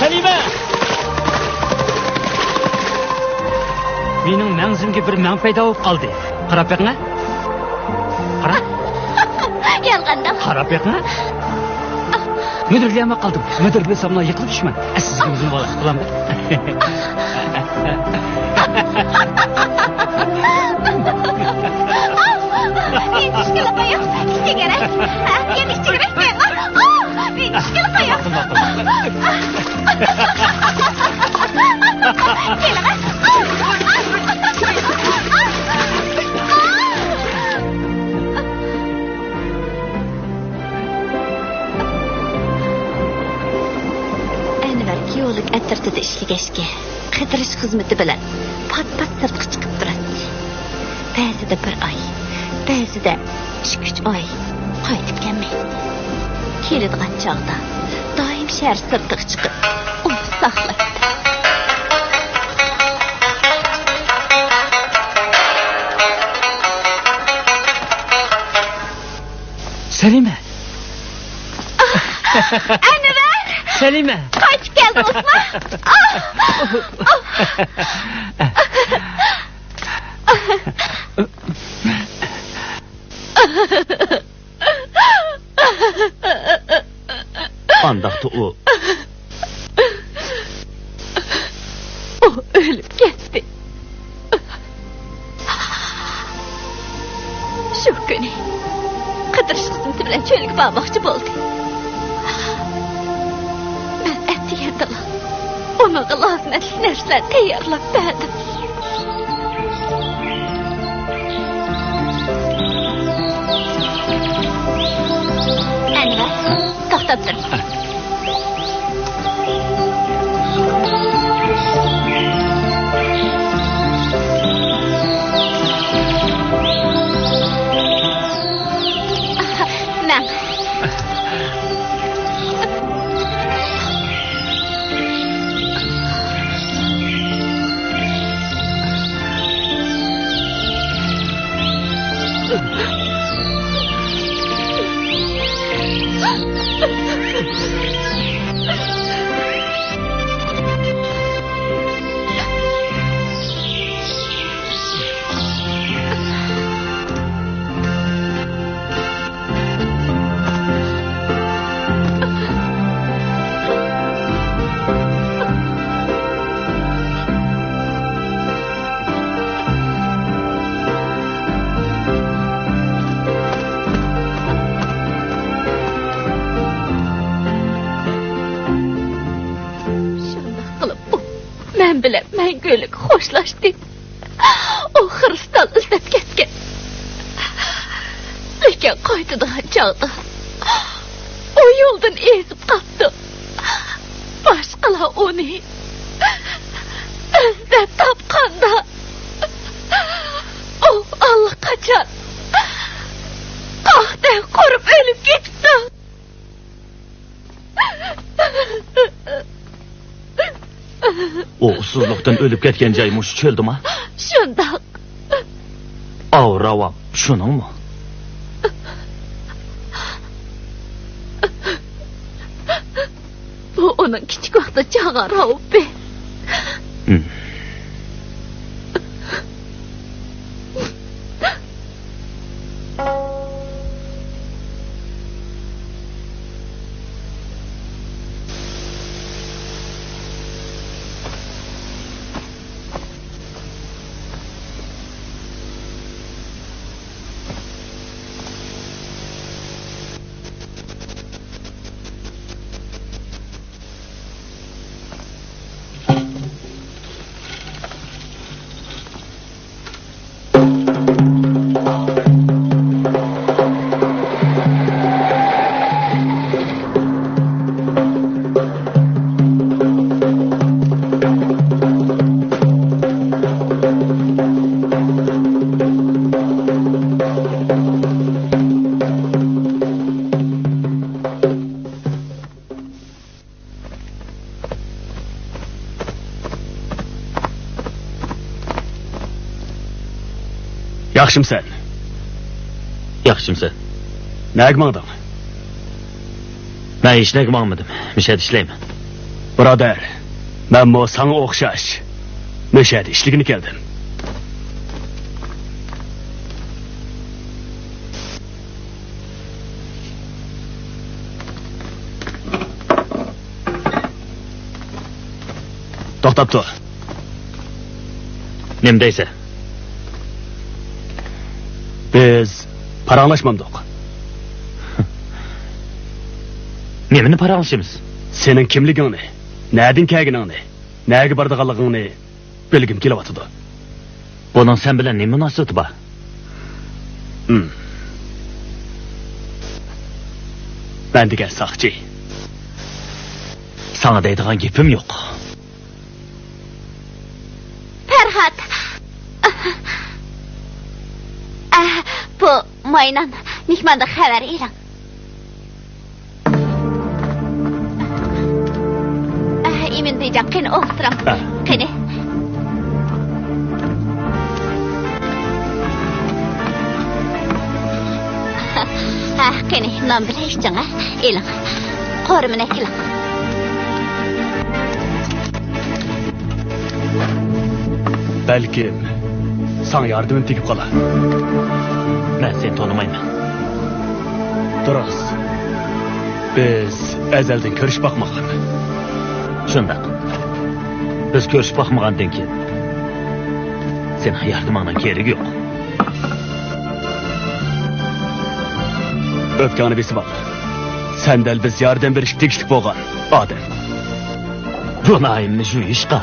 سەلىمە! مېنىڭ مەڭزىمگە بىر مەڭ پەيدا بولۇپ قالدى. قاراپ بېقىڭە. قارا. يالغانداق. قاراپ بېقىڭە. مۈدۈر دېيەلمەي قالدىم. مۈدۈر بىلسەملا يىقىلىپ چۈشىمەن. ئەسلىگە ئۆزۈمنى بالا قىلامدىم. مېنى ئىشكىلىقى يوق. كىچىكرەك. مېنى ئىشكىلىقى يوق. مېنى ئىشكىلىقى يوق. ئەنۋەر گېئولوگ ئەترىتىدە ئىشلىگەچكە، قىدىرىش خىزمىتى بىلەن پات-پات سىرتقا چىقىپ تۇراتتى. بەزىدە بىر ئاي، بەزىدە ئىككى-ئۈچ ئاي قايتىپ كەلمەيتتى. كېلىدىغان چاغدا دائىم شەھەر سىرتىغا چىقىپ، ئۇنى ساقلايتتى. سەلىمە! ئەنۋەر! سەلىمە! قايتىپ كەلدىڭىزمۇ؟ ئانداقتا ئۇ. ئۇ ئۆلۈپ كەتتى. شۇ كۈنى قىدىرىش خىزمىتى بىلەن چۆلگە بارماقچى بولدى. مەن ئەتىگەندىلا ئۇنىڭغا لازىمەتلىك نەرسىلەرنى تەييارلاپ بەردىم. ئەنۋەر، توختاپ تۇر. مەن. شۇنداق قىلىپ ئۇ مەن بىلەن مەڭگۈلۈك خوشلاشتى. ئۇ خىرىستال ئىزدەپ كەتكەن. لېكىن قايتىدىغان چاغدا ئۇ يولدىن ئېزىپ قاپتۇ. باشقىلار ئۇنى ئىزدەپ تاپقاندا، ئۇ ئاللىقاچان قاقتەك قۇرۇپ ئۆلۈپ كېتىپتۇ. ئۇ ئۇسسۇزلۇقتىن ئۆلۈپ كەتكەن جاي مۇشۇ چۆلدىما؟ شۇنداق. ئاۋۇ راۋاب شۇنىڭمۇ؟ بۇ ئۇنىڭ كىچىك ۋاقتىدا چالغان راۋابى. ھىم. ياخشىمسەن؟ ياخشىمسەن؟ نەگە ماڭدىڭ؟ مەن ھېچنەگە ماڭمىدىم. مۇشۇ يەردە ئىشلەيمەن. بۇرادەر، مەنمۇ ساڭا ئوخشاش مۇشۇ يەردە ئىشلىگىلى كەلدىم. توختاپ تۇر. نېمە دەيسەن؟ بىز پاراڭلاشمامدۇق؟ نېمىنى پاراڭلىشىمىز؟ سېنىڭ كىملىكىڭنى، نەدىن كەلگىنىڭنى، نەگە بارىدىغانلىقىڭنى بىلگۈم كېلىۋاتىدۇ. بۇنىڭ سەن بىلەن نېمە مۇناسىۋىتى بار؟ ھىم. مەن دېگەن ساقچى. ساڭا دەيدىغان گېپىم يوق. پەرھات. ئە، بۇ ماينان، مېھماندىن خەۋەر ئېلىڭ. ئە، ئىمىندىجان، قېنى ئولتۇرۇڭ. ئە. قېنى. ھە، قېنى، نان بىلەن ئىچىڭ، ھە؟ ئېلىڭ. قورۇمىنى ئەكېلىڭ. بەلكىم ساڭا ياردىمىم تېگىپ قالار. مەن سېنى تونۇمايمەن. دۇرۇس. بىز ئەزەلدىن كۆرۈشۈپ باقمىغان. شۇنداق. بىز كۆرۈشۈپ باقمىغاندىن كېيىن سېنىڭ ياردىمىڭنىڭ كېرىكى يوق. ئۆپكەڭنى بېسىۋال. سەن دەل بىز ياردەم بېرىشكە تېگىشلىك بولغان ئادەم. گۇناھىمنى جۇيۇشقا،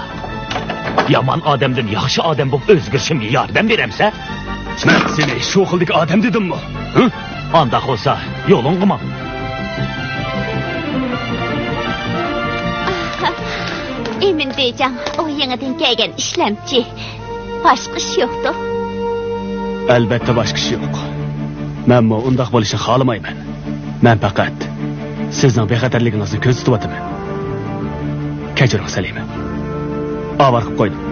يامان ئادەمدىن ياخشى ئادەم بولۇپ ئۆزگىرىشىمگە ياردەم بېرەمسەن؟ مەن سېنى شۇ خىلدىكى ئادەم دېدىممۇ؟ ھە؟ ئانداق بولسا، يولۇڭغا ماڭ. ئىمىندىجان، ئۇ يېڭىدىن كەلگەن ئىشلەمچى. باشقا ئىش يوقتۇ؟ ئەلۋەتتە باشقا ئىش يوق. مەنمۇ ئۇنداق بولۇشىنى خالىمايمەن. مەن پەقەت سىزنىڭ بىخەتەرلىكىڭىزنى كۆزىتىۋاتىمەن. كەچۈرۈڭ، سەلىمە. ئاۋارە قىلىپ قويدۇم.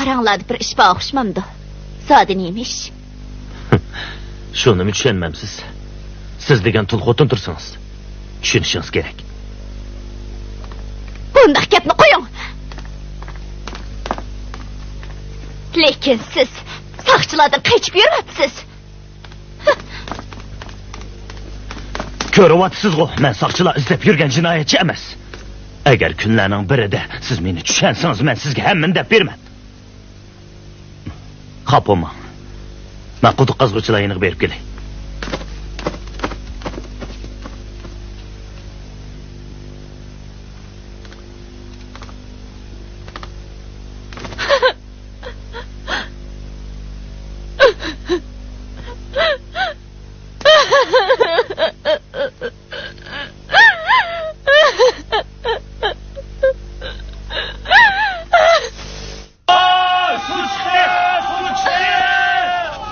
ئاراڭلاردا بىر ئىش بار ئوخشىمامدۇ؟ زادى نېمە ئىش؟ شۇنىمۇ چۈشەنمەمسىز؟ سىز دېگەن تۇل خوتۇن تۇرسىڭىز، چۈشىنىشىڭىز كېرەك. بۇنداق گەپنى قويۇڭ. لېكىن سىز ساقچىلاردىن قېچىپ يۈرۈۋاتىسىز. كۆرۈۋاتىسىزغۇ، مەن ساقچىلار ئىزدەپ يۈرگەن جىنايەتچى ئەمەس. ئەگەر كۈنلەرنىڭ بىرىدە سىز مېنى چۈشەنسىڭىز، مەن سىزگە ھەممىنى دەپ بېرىمەن. خاپا بولماڭ. مەن قۇدۇق قازغۇچىلار يېنىغا بېرىپ كېلەي.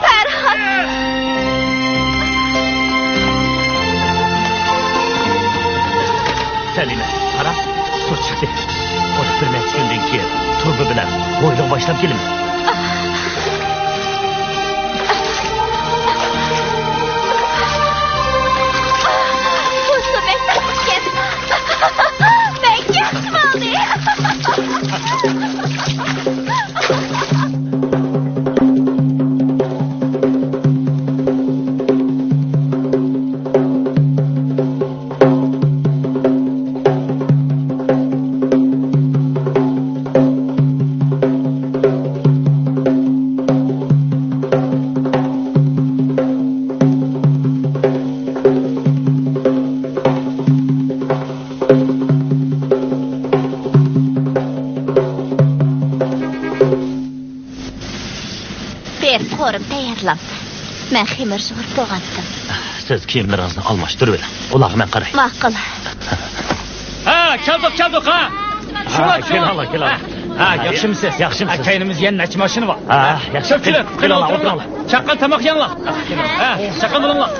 پەرھات! سەلىمە، قارا، سۇ چىقتى. بىر نەچچە كۈندىن كېيىن تۇرۇبا بىلەن ھويلىغا باشلاپ كېلىمەن. بۇ سۇ بەك تاتلىقكەن. مەن كەچمەلدى. بېرىپ قورۇم تەييارلاڭ. مەن خېمىر يۇغۇرۇپ بولغانتىم. سىز كىيىملىرىڭىزنى ئالماشتۇرۇۋېلىڭ. ئۇلارغا مەن قاراي. ماقۇل. ھە، كەلدۇق، كەلدۇق، ھە. ھە، كېلىڭلار، كېلىڭلار. ھە، ياخشىمۇسىز؟ ياخشىمۇسىز؟ كەينىمىزدە يەنە نەچچە ماشىنا بار. ھە، ياخشى. كېلىڭ، كېلىڭ، كېلىڭلار، ئولتۇرۇڭلار. چاققان تاماق يەڭلار. ھە، چاققان بولۇڭلار.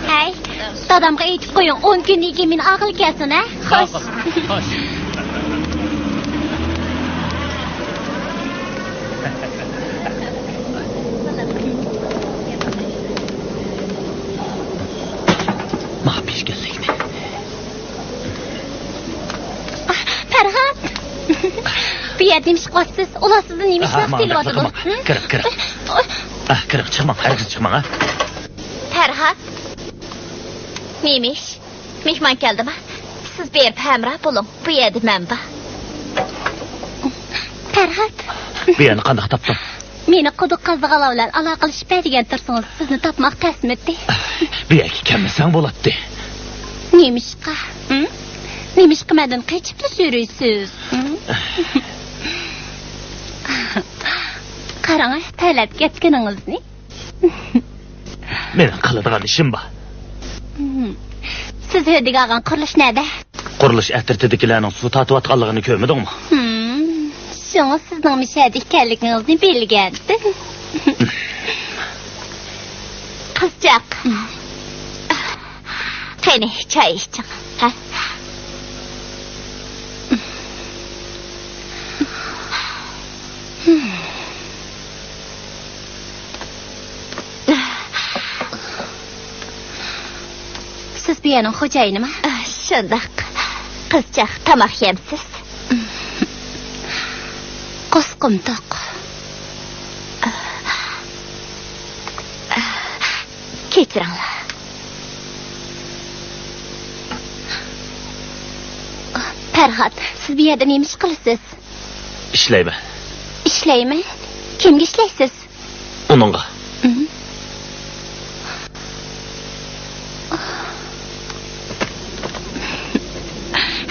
ھەي، دادامغا ئېيتىپ قويۇڭ، ئون كۈندىن كېيىن مېنى ئالغىلى كەلسۇن، ھە؟ خوش. خوش. ماڭا پېشكەللىكنى. پەرھات! بۇ يەردە نېمە ئىش قىلىۋاتىسىز؟ ئۇلار سىزدىن نېمە ئىش ئاھا، سوراشقا ماڭا كېلىۋاتىدۇ؟ كىرىڭ، كىرىڭ، كىرىڭ. ئاھ، كىرىڭ، چىقماڭ، ھەرگىز چىقماڭ، ھە. پەرھات! نېمە ئىش؟ مېھمان كەلدىما؟ سىز بېرىپ ھەمراھ بولۇڭ. بۇ يەردە مەن بار. پەرھات! بۇ يەرنى قانداق تاپتىڭ؟ مېنى قۇدۇق قازىدىغانلار بىلەن ئالاقىلىشىپ بەر دېگەن تۇرسىڭىز، سىزنى تاپماق تەسمىدى. بۇ يەرگە كەلمىسەڭ بولاتتى. نېمىشقا؟ ھىم؟ نېمىشقا مەندىن قېچىپلا يۈرىسىز؟ ھىم؟ قاراڭ، تەلەپ كەتكىنىڭىزنى. مېنىڭ قىلىدىغان ئىشىم بار. ھىم. سىز ھۆددىگە ئالغان قۇرۇلۇش نەدە؟ قۇرۇلۇش ئەترىتىدىكىلەرنىڭ سۇ تارتىۋاتقانلىقىنى كۆرمىدىڭمۇ؟ ھىم، شۇڭا سىزنىڭ مۇشۇ يەردە ئىكەنلىكىڭىزنى بىلگەنتىم. قىزچاق. قېنى، چاي ئىچىڭ. ھە؟ سىز بۇ يەرنىڭ خوجايىنىما؟ شۇنداق. قىزچاق، تاماق يەمسىز؟ قورسىقىم توق. كەچۈرۈڭلار. پەرھات، سىز بۇ يەردە نېمە ئىش قىلىسىز؟ ئىشلەيمەن. ئىشلەيمەن؟ كىمگە ئىشلەيسىز؟ ئۇنىڭغا.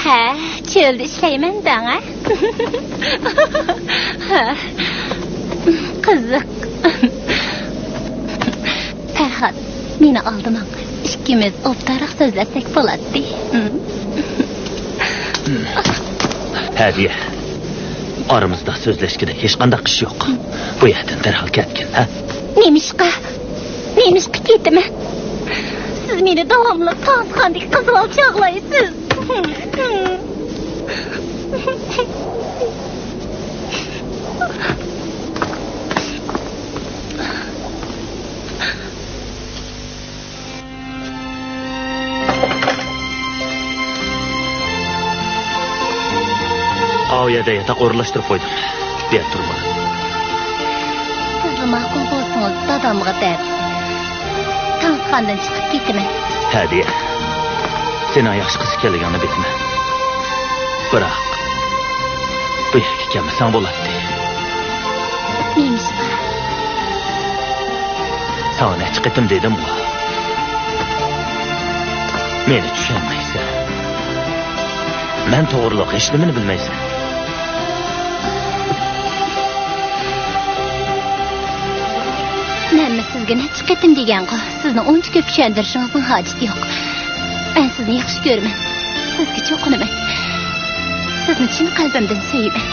ھە، چۆلدە ئىشلەيمەن دەڭ، ھە؟ ھە. قىزىق. پەرھات، مېنى ئالدىماڭ. ئىككىمىز ئوبدانراق سۆزلەشسەك بولاتتى. ھەدىيە. ئارىمىزدا سۆزلەشكىدە ھېچقانداق ئىش يوق. بۇ يەردىن دەرھال كەتكىن، ھە؟ نېمىشقا؟ نېمىشقا كېتىمەن؟ سىز مېنى داۋاملىق تانسىخانىدىكى قىزغا چاغلايسىز. ئاۋۇ يەردە ياتاق ئورۇنلاشتۇرۇپ قويدۇم. بۇ يەردە تۇرما. سىزلا ماقۇل بولسىڭىز، دادامغا دەپ، تانسىخانىدىن چىقىپ كېتىمەن. ھە، دىيە. سېنىڭ ياخشى قىز ئىكەنلىكىڭنى بىلىمەن. بىراق، بۇ يەرگە كەلمىسەڭ بولاتتى. نېمىشقا؟ ساڭا نەچچە قېتىم دېدىمغۇ. مېنى چۈشەنمەيسەن. مەن توغرۇلۇق ھېچنېمىنى بىلمەيسەن. مەنمۇ سىزگە نەچچە قېتىم دېگەنغۇ، سىزنى ئۇنچە كۆپ چۈشەندۈرۈشىڭىزنىڭ ھاجىتى يوق. مەن سىزنى ياخشى كۆرىمەن. سىزگە چوقۇنىمەن. سىزنى چىن قەلبىمدىن سۆيىمەن.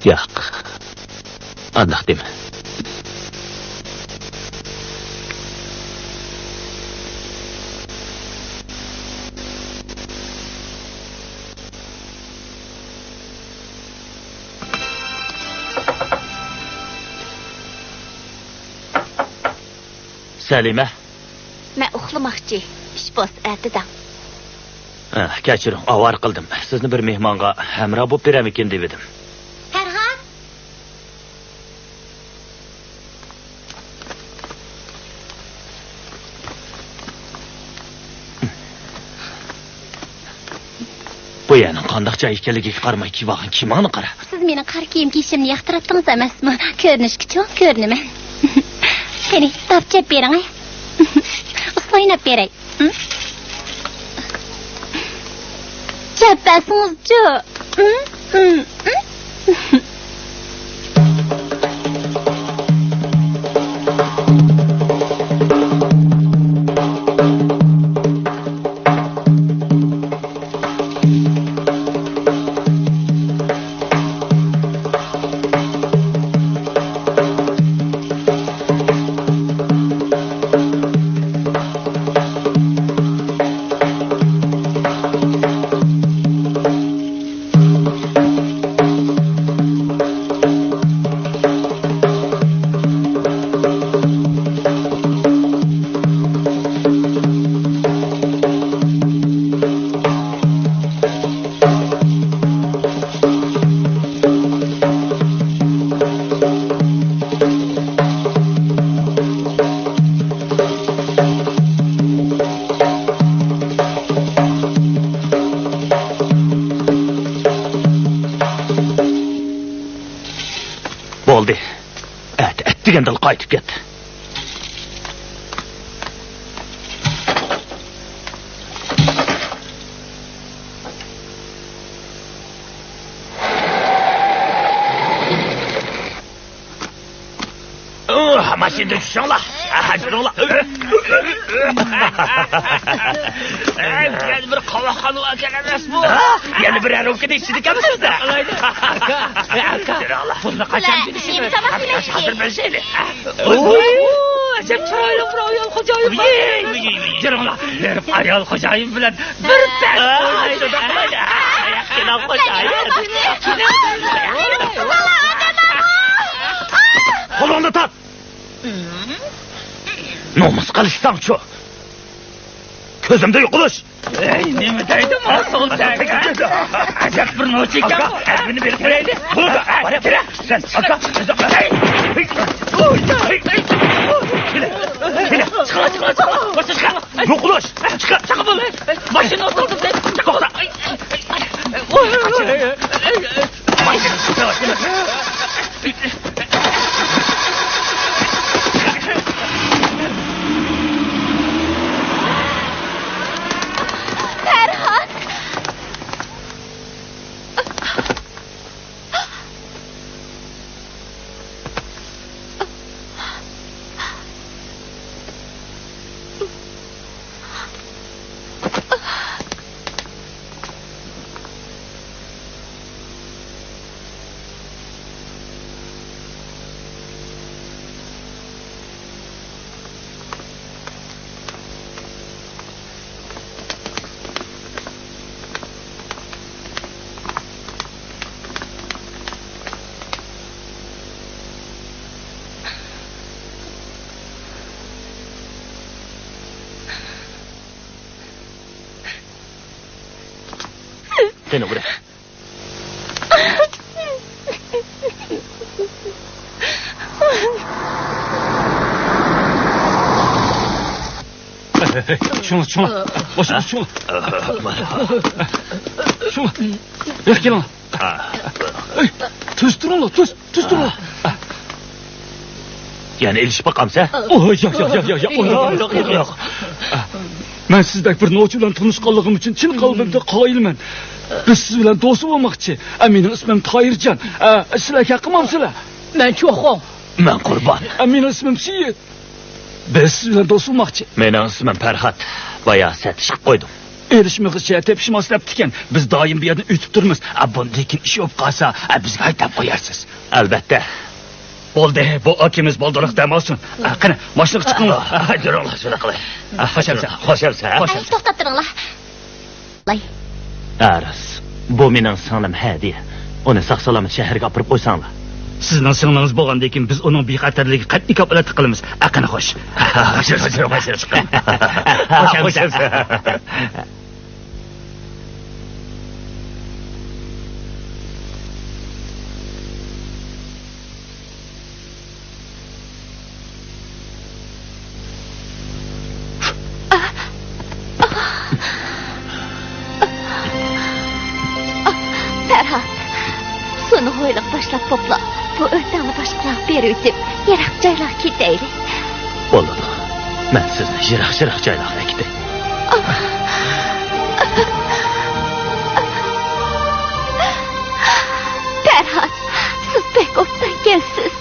ياق، ئانداق دېمە. سەلىمە. مەن ئۇخلىماقچى. ئىش بولسا ئەتە دەڭ. ھە، كەچۈرۈڭ، ئاۋارە قىلدىم. سىزنى بىر مېھمانغا ھەمراھ بولۇپ بېرەرمىكىن دېۋىدىم. پەرھات! بۇ يەرنىڭ قانداق جاي ئىكەنلىكىگە قارىماي كىيىۋالغان كىيىمىڭنى قارا. سىز مېنىڭ قارا كىيىم كىيىشىمنى ياقتۇراتتىڭىز ئەمەسمۇ؟ كۆرۈنۈشكە چوڭ كۆرۈنىمەن. قېنى، داپ چېپ بېرىڭ، ھە؟ ئۇسسۇل ئويناپ بېرەي. ھە؟ چەپ بەرسىڭىزچۇ؟ ھە؟ ھە؟ ھە؟ بولدى. ئەتە ئەتىگەندىلا قايتىپ كەت. ئۇھ، ماشىنىدىن چۈشۈڭلار. ئاھ، جۈرۈڭلار. يەنە بىر قاۋاقخانا ئىكەن ئەمەسمۇ؟ ھە؟ يەنە بىر رومكىنىڭ ئىچىدىكەنمىز. ئاكا، ئاكا، جۈرۈڭلار. پۇلنى قاچان بېرىشىمىز؟ ھازىر بېرىشەيلى. ئوي، ئەجەب چىرايلىق بىر ئايال خوجايىن بار. جۈرۈڭلار. بېرىپ ئايال خوجايىن بىلەن بىر پەس ئوينايلى. ئايال خوجايىن. قولۇڭنى تارت! نومۇس قىلىشساڭچۇ! كۆزۈمدە يوقىلىش! ئەي، نېمە دەيدۇ ماسۇم سەن؟ ئەجەب بىر نوچى ئىكەن. ئەرۋىنى بېرىپ بېرەيلى. بولىدۇ. سەن ئاكا. كېلە، كېلە. چىقىڭ، چىقىڭ، چىقىڭ. يوقىلىش! چىقىڭ، چىقىڭ بولدى. ماشىنا توختىدى. توختا. پەرھات! سېنى ئۇرە. شۇڭلا، شۇڭلا. باشقا شۇڭلا. شۇڭلا. ياق، كېلىڭ. ئەي، تۈز تۇرۇڭلار، تۈز، تۈز تۇرۇڭلار. يەنە ئېلىشىپ باقامسەن؟ ئوي، ياق، ياق، ياق، ياق، ياق. ياق، ياق، ياق، ياق. مەن سىزدەك بىر نوچى بىلەن تونۇشقانلىقىم ئۈچۈن چىن قەلبىمدىن قايىلمەن. بىز سىز بىلەن دوست بولماقچى. ئە، مېنىڭ ئىسمىم تاھىرجان. ئە، سىلەر ھەققىمامسىلەر؟ مەن چوخۇڭ. مەن قۇربان. ئە، مېنىڭ ئىسمىم سېيىت. بىز سىز بىلەن دوست بولماقچى. مېنىڭ ئىسمىم پەرھات. بايا سەت ئىش قىلىپ قويدۇم. ئېلىشمىغۇچە تېپىشماس دەپتىكەن. بىز دائىم بۇ يەردىن ئۆتۈپ تۇرىمىز. ئە، بۇندىن كېيىن ئىش بولۇپ قالسا، ئە، بىزگە ئايتىپ قويارسىز. ئەلۋەتتە. بولدى، بۇ ئاكىمىز بالدۇرراق دەم ئالسۇن. ئە، قېنى، ماشىنىغا چىقىڭلار. ئە، يۈرۈڭلار، شۇنداق قىلاي. ئە، خوش ئەمسە، خوش ئەمسە. ئەي، توختاپ تۇرۇڭلار. ئەرز، بۇ مېنىڭ سىڭلىم ھەدىيە. ئۇنى ساق-سالامەت شەھەرگە ئاپىرىپ قويساڭلار. سىزنىڭ سىڭلىڭىز بولغاندىن كېيىن بىز ئۇنىڭ بىخەتەرلىكىگە قەتئىي كاپالەتلىك قىلىمىز. ئە، قېنى، خوش. خوش، خوش، خوش، چىقىڭ. خوش ئەمسە. پەرھات، سۇنى ھويلىغا تاشلاپ بوپلا، بۇ ئۆتەڭنى باشقىلارغا بېرىۋېتىپ، يىراق جايلارغا كېتەيلى. بولىدۇ. مەن سىزنى يىراق-يىراق جايلارغا ئەكېتەي. پەرھات، سىز بەك ئوبدانكەنسىز.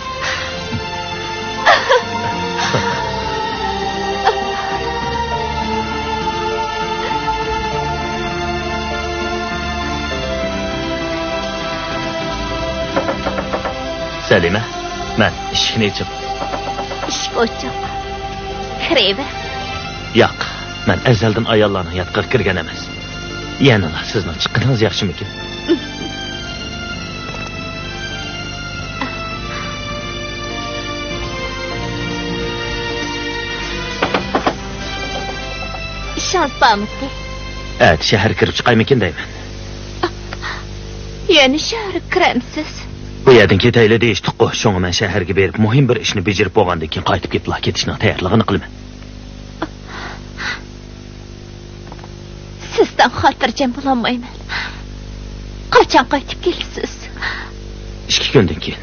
سەلىمە، مەن ئىشىكنى ئېچىپ. ئىشىك ئوچۇق. كىرىۋېرىڭ. ياق، مەن ئەزەلدىن ئاياللارنىڭ ياتىقىغا كىرگەن ئەمەس. يەنىلا سىزنىڭ چىققىنىڭىز ياخشىمىكىن؟ ئىشىڭىز بارمىدى؟ ئەتە شەھەرگە كىرىپ چىقايمىكىن دەيمەن. يەنە شەھەرگە كىرەمسىز؟ بۇ يەردىن كېتەيلى دېيىشتۇققۇ، شۇڭا مەن شەھەرگە بېرىپ مۇھىم بىر ئىشنى بېجىرىپ بولغاندىن كېيىن قايتىپ كېلىپلا كېتىشنىڭ تەييارلىقىنى قىلىمەن. سىزدىن خاتىرجەم بولالمايمەن. قاچان قايتىپ كېلىسىز؟ ئىككى كۈندىن كېيىن.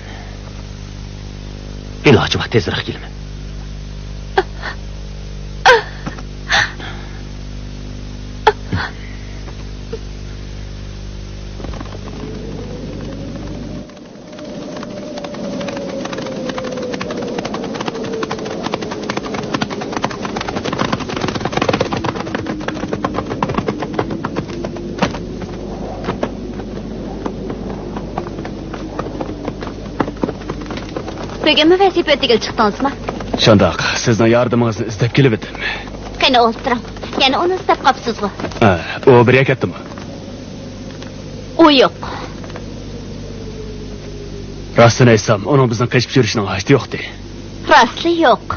ئىلاجى بار، تېزرەك كېلىمەن. بۈگۈنمۇ ۋەزىپە ئۆتىگىلى چىقتىڭىزمۇ؟ شۇنداق، سىزنىڭ ياردىمىڭىزنى ئىزدەپ كېلىۋىدىم. قېنى ئولتۇرۇڭ. يەنە ئۇنى ئىزدەپ قاپسىزغۇ؟ ھە، ئۇ بىر يەرگە كەتتىمۇ؟ ئۇ يوق. راستىنى ئېيتسام، ئۇنىڭ بىزنىڭ قېچىپ يۈرۈشىنىڭ ھاجىتى يوقتى. راستلا يوق.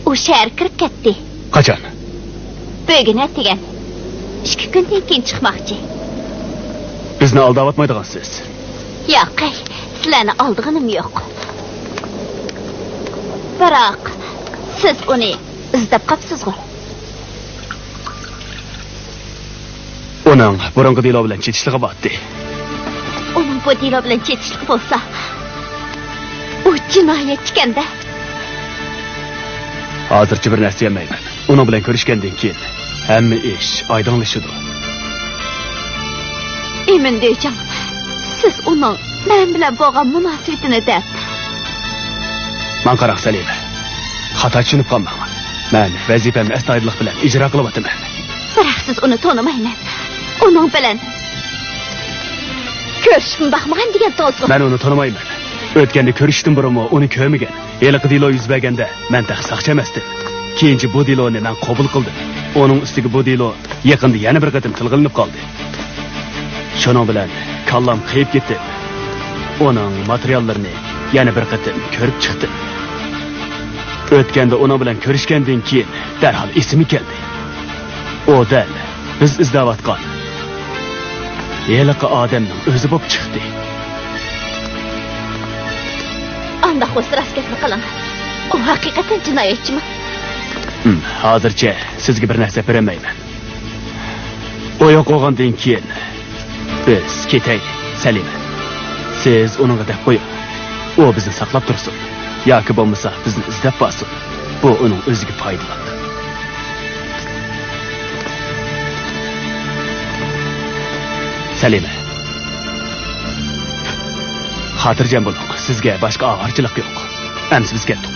ئۇ شەھەرگە كىرىپ كەتتى. قاچان؟ بۈگۈن ئەتىگەن. ئىككى كۈندىن كېيىن چىقماقچى. بىزنى ئالداۋاتمايدىغانسىز؟ ياق، سىلەرنى ئالدىغىنىم يوق. بىراق، سىز ئۇنى ئىزدەپ قاپسىزغۇ؟ ئۇنىڭ بۇرۇنقى دېلو بىلەن چېتىشلىقى بارتتى. ئۇنىڭ بۇ دېلو بىلەن چېتىشلىقى بولسا، ئۇ جىنايەتچىكەن-دە. ھازىرچە بىر نەرسە دېيەلمەيمەن. ئۇنىڭ بىلەن كۆرۈشكەندىن كېيىن ھەممە ئىش ئايدىڭلىشىدۇ. ئىمىن دېجاڭ، سىز ئۇنىڭ مەن بىلەن بولغان مۇناسىۋىتىنى دەپ. ماڭا قاراڭ، سەلىمە. خاتا چۈشىنىپ قالماڭ. مەن ۋەزىپەمنى ئەستايىدىللىق بىلەن ئىجرا قىلىۋاتىمەن. بىراق سىز ئۇنى تونۇمايمەن. ئۇنىڭ بىلەن كۆرۈشۈپمۇ باقمىغان دېگەن سۆزغۇ. مەن ئۇنى تونۇمايمەن. ئۆتكەندە كۆرۈشۈشتىن بۇرۇنمۇ ئۇنى كۆرمىگەن. ھېلىقى دېلو يۈز بەرگەندە مەن تېخى ساقچى ئەمەستىم. كېيىنچە بۇ دېلونى مەن قوبۇل قىلدىم. ئۇنىڭ ئۈستىگە بۇ دېلو يېقىندا يەنە بىر قېتىم تىلغا ئېلىنىپ قالدى. شۇنىڭ بىلەن كاللام قېيىپ كېتىپ، ئۇنىڭ ماتېرىياللىرىنى يەنە بىر قېتىم كۆرۈپ چىقتىم. ئۆتكەندە ئۇنىڭ بىلەن كۆرۈشكەندىن كېيىن دەرھال ئېسىمگە كەلدى. ئۇ دەل بىز ئىزدەۋاتقان ھېلىقى ئادەمنىڭ ئۆزى بولۇپ چىقتى. ئانداق بولسا راست گەپنى قىلىڭ. ئۇ ھەقىقەتەن جىنايەتچىمۇ؟ ھىم، ھازىرچە سىزگە بىر نەرسە بېرەلمەيمەن. ئۇ يوق بولغاندىن كېيىن بىز كېتەيلى، سەلىمە. سىز ئۇنىڭغا دەپ قويۇڭ. ئۇ بىزنى ساقلاپ تۇرسۇن. ياكى بولمىسا بىزنى ئىزدەپ بارسۇن. بۇ ئۇنىڭ ئۆزىگە پايدىلىق. سەلىمە. خاتىرجەم بولۇڭ، سىزگە باشقا ئاۋارىچىلىق يوق. ئەمىسە بىز كەتتۇق.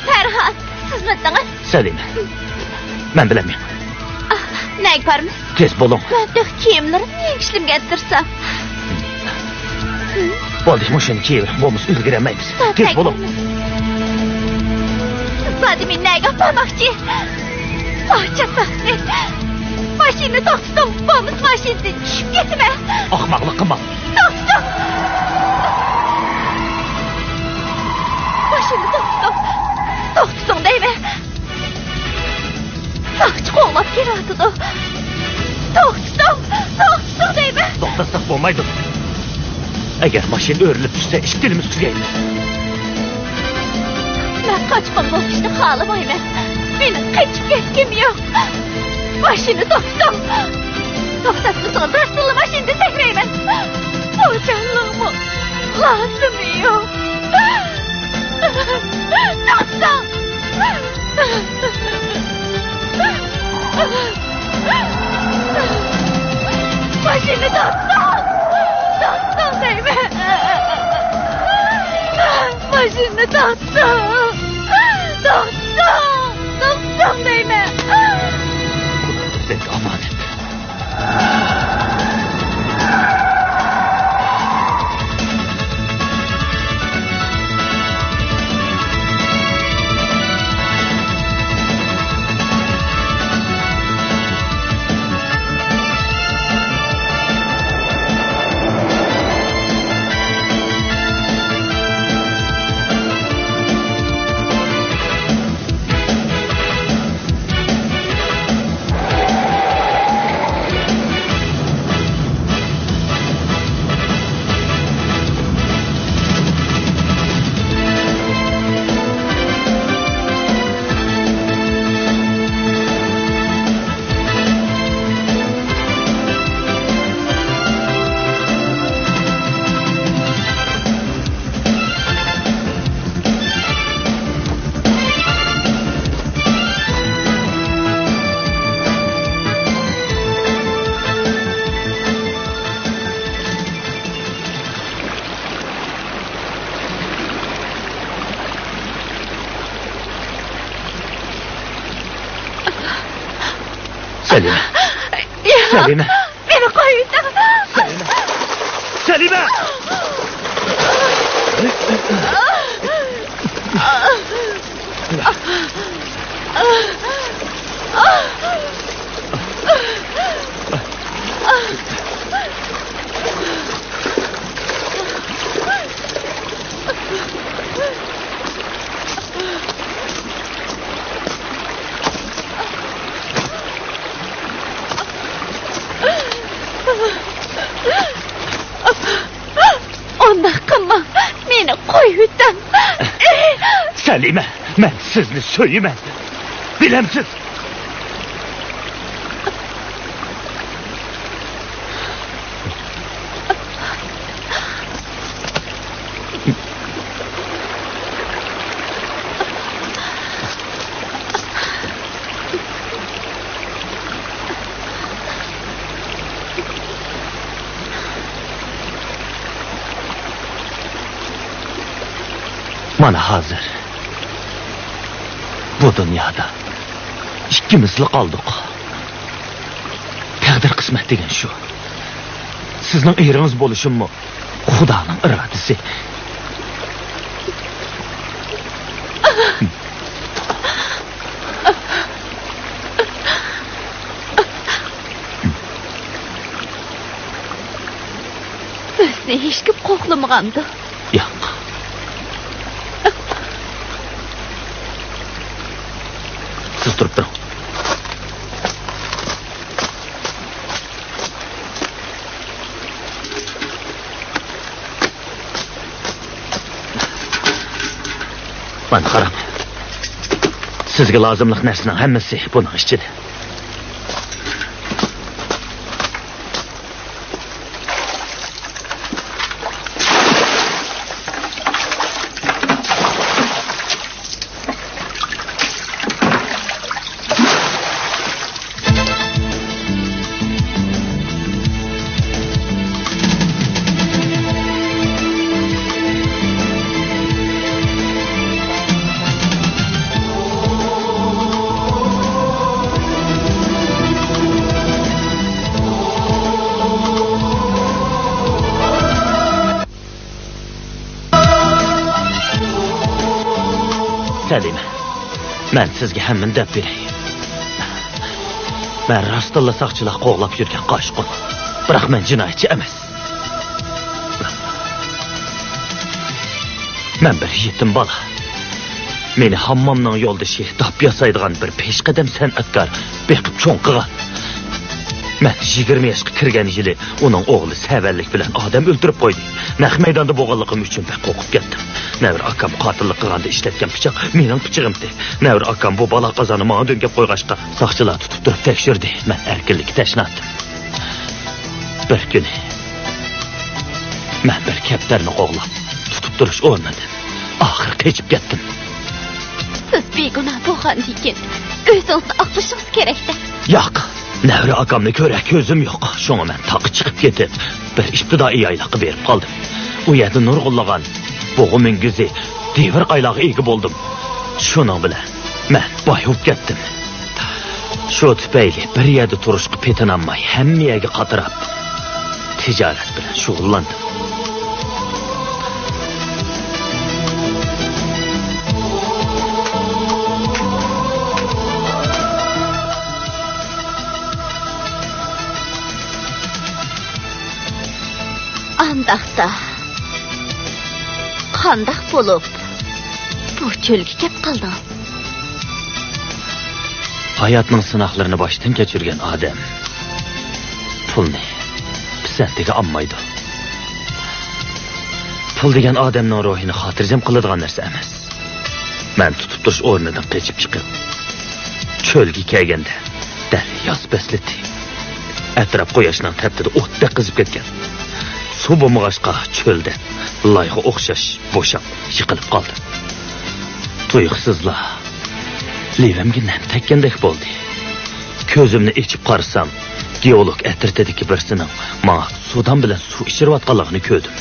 پەرھات، سىزمىدىڭىز؟ سەلىمە، مەن بىلەن مېڭىڭ. نەگە بارىمىز؟ تېز بولۇڭ. مەن تېخى كىيىملىرىمنى يېڭىشلىمىگە ئەتتۈرسەم. بولدى، مۇشۇنى كىيىۋېلىڭ، بولمىسا ئۈلگۈرەلمەيمىز. تېز بولۇڭ. زادى مېنى نەگە ئاپارماقچى؟ ئاھ، چاتاقنى. ماشىنىنى توختىتىڭ، بولمىسا ماشىنىدىن چۈشۈپ كېتىمەن. ئاخماقلىق قىلماڭ. توختىتىڭ! ماشىنىنى توختىتىڭ! توختىتىڭ دەيمەن! ساقچى قوغلاپ كېلىۋاتىدۇ! توختىتىڭ! توختىتىڭ دەيمەن! توختاتساق بولمايدۇ. ئەگەر ماشىنا ئۆرۈلۈپ چۈشسە، ئىككىلىمىز تۈگەيمىز. مەن قاچقۇن بولۇشنى خالىمايمەن. مېنىڭ قېچىپ كەتكۈم يوق. ماشىنىنى توختىتىڭ! توختاتمىسىڭىز، راستتىنلا ماشىنىدىن سەكرەيمەن! بۇ جانلىقمۇ لازىمى يوق! توختاڭ! ماشىنىنى توختىتىڭ! توختىتىڭ دەيمەن! ماشىنىنى توختىتىڭ! توختىتىڭ! توختىتىڭ دەيمەن! خۇدا بىزدىن ئامانەت. سەلىمە. يا. سەلىمە. مېنى قويۇۋېتىڭ! سەلىمە! سەلىمە! ئۇنداق قىلماڭ، مېنى قويۇۋېتىڭ. سەلىمە، مەن سىزنى سۆيىمەن. بىلەمسىز؟ مانا ھازىر بۇ دۇنيادا ئىككىمىزلا قالدۇق. تەقدىر قىسمەت دېگەن شۇ. سىزنىڭ ئېرىڭىز بولۇشۇممۇ خۇدانىڭ ئىرادىسى. بىزنى ھېچكىم قوغلىمىغاندۇ؟ ياق. سىز تۇرۇپ تۇرۇڭ. مانا قاراڭ. سىزگە لازىملىق نەرسىنىڭ ھەممىسى بۇنىڭ ئىچىدە. سەلىمە، مەن سىزگە ھەممىنى دەپ بېرەي. مەن راستتىنلا ساقچىلار قوغلاپ يۈرگەن قاچقۇن. بىراق مەن جىنايەتچى ئەمەس. مەن بىر يېتىم بالا. مېنى ھاممامنىڭ يولدىشى، داپ ياسايدىغان بىر پېشقەدەم سەنئەتكار بېقىپ چوڭ قىلغان. مەن يىگىرمە ياشقا كىرگەن يىلى ئۇنىڭ ئوغلى سەۋەنلىك بىلەن ئادەم ئۆلتۈرۈپ قويدى. نەق مەيداندا بولغانلىقىم ئۈچۈن بەك قورقۇپ كەتتىم. نەۋرە ئاكام قاتىللىق قىلغاندا ئىشلەتكەن پىچاق مېنىڭ پىچىقىمتى. نەۋرە ئاكام بۇ بالا قازانى ماڭا دۆڭگەپ قويغاچقا، ساقچىلار تۇتۇپ تۇرۇپ تەكشۈردى. مەن ئەركىنلىككە تەشنا ئىدىم. بىر كۈنى مەن بىر كەپتەرنى قوغلاپ، تۇتۇپ تۇرۇش ئورنىدىن ئاخىر قېچىپ كەتتىم. سىز بىگۇناھ بولغاندىكىن، ئۆزىڭىزنى ئاقلىشىڭىز كېرەك-دە. ياق، نەۋرە ئاكامنى كۆرەر كۆزۈم يوق. شۇڭا مەن تاغقا چىقىپ كېتىپ، بىر ئىپتىدائىي يايلاققا بېرىپ قالدىم. ئۇ يەردە نۇرغۇنلىغان بۇغا مۈڭگۈزى، دېۋىر قايلارغا ئىگە بولدۇم. شۇنىڭ بىلەن مەن باي بولۇپ كەتتىم. شۇ تۈپەيلى بىر يەردە تۇرۇشقا پېتىنالماي، ھەممە يەرگە قاتراپ، تىجارەت بىلەن شۇغۇللاندىم. ئانداقتا، قانداق بولۇپ بۇ چۆلگە كەپ قالدىڭىز؟ ھاياتنىڭ سىناقلىرىنى باشتىن كەچۈرگەن ئادەم پۇلنى پىسەنتىگە ئالمايدۇ. پۇل دېگەن ئادەمنىڭ روھىنى خاتىرجەم قىلىدىغان نەرسە ئەمەس. مەن تۇتۇپ تۇرۇش ئورنىدىن قېچىپ چىقىپ، چۆلگە كەلگەندە، دەل ياز پەسلىدى. ئەتراپ قۇياشنىڭ تەپتىدە ئوتتەك قىزىپ كەتكەن. سۇ بولمىغاچقا، چۆلدە لايغا ئوخشاش بوشاپ، يىقىلىپ قالدىم. تۇيۇقسىزلا لېۋىمگە نەم تەگكەندەك بولدى. كۆزۈمنى ئېچىپ قارىسام، گېئولوگ ئەترىتىدىكى بىرسىنىڭ ماڭا سۇدان بىلەن سۇ ئىچۈرۈۋاتقانلىقىنى كۆردۈم.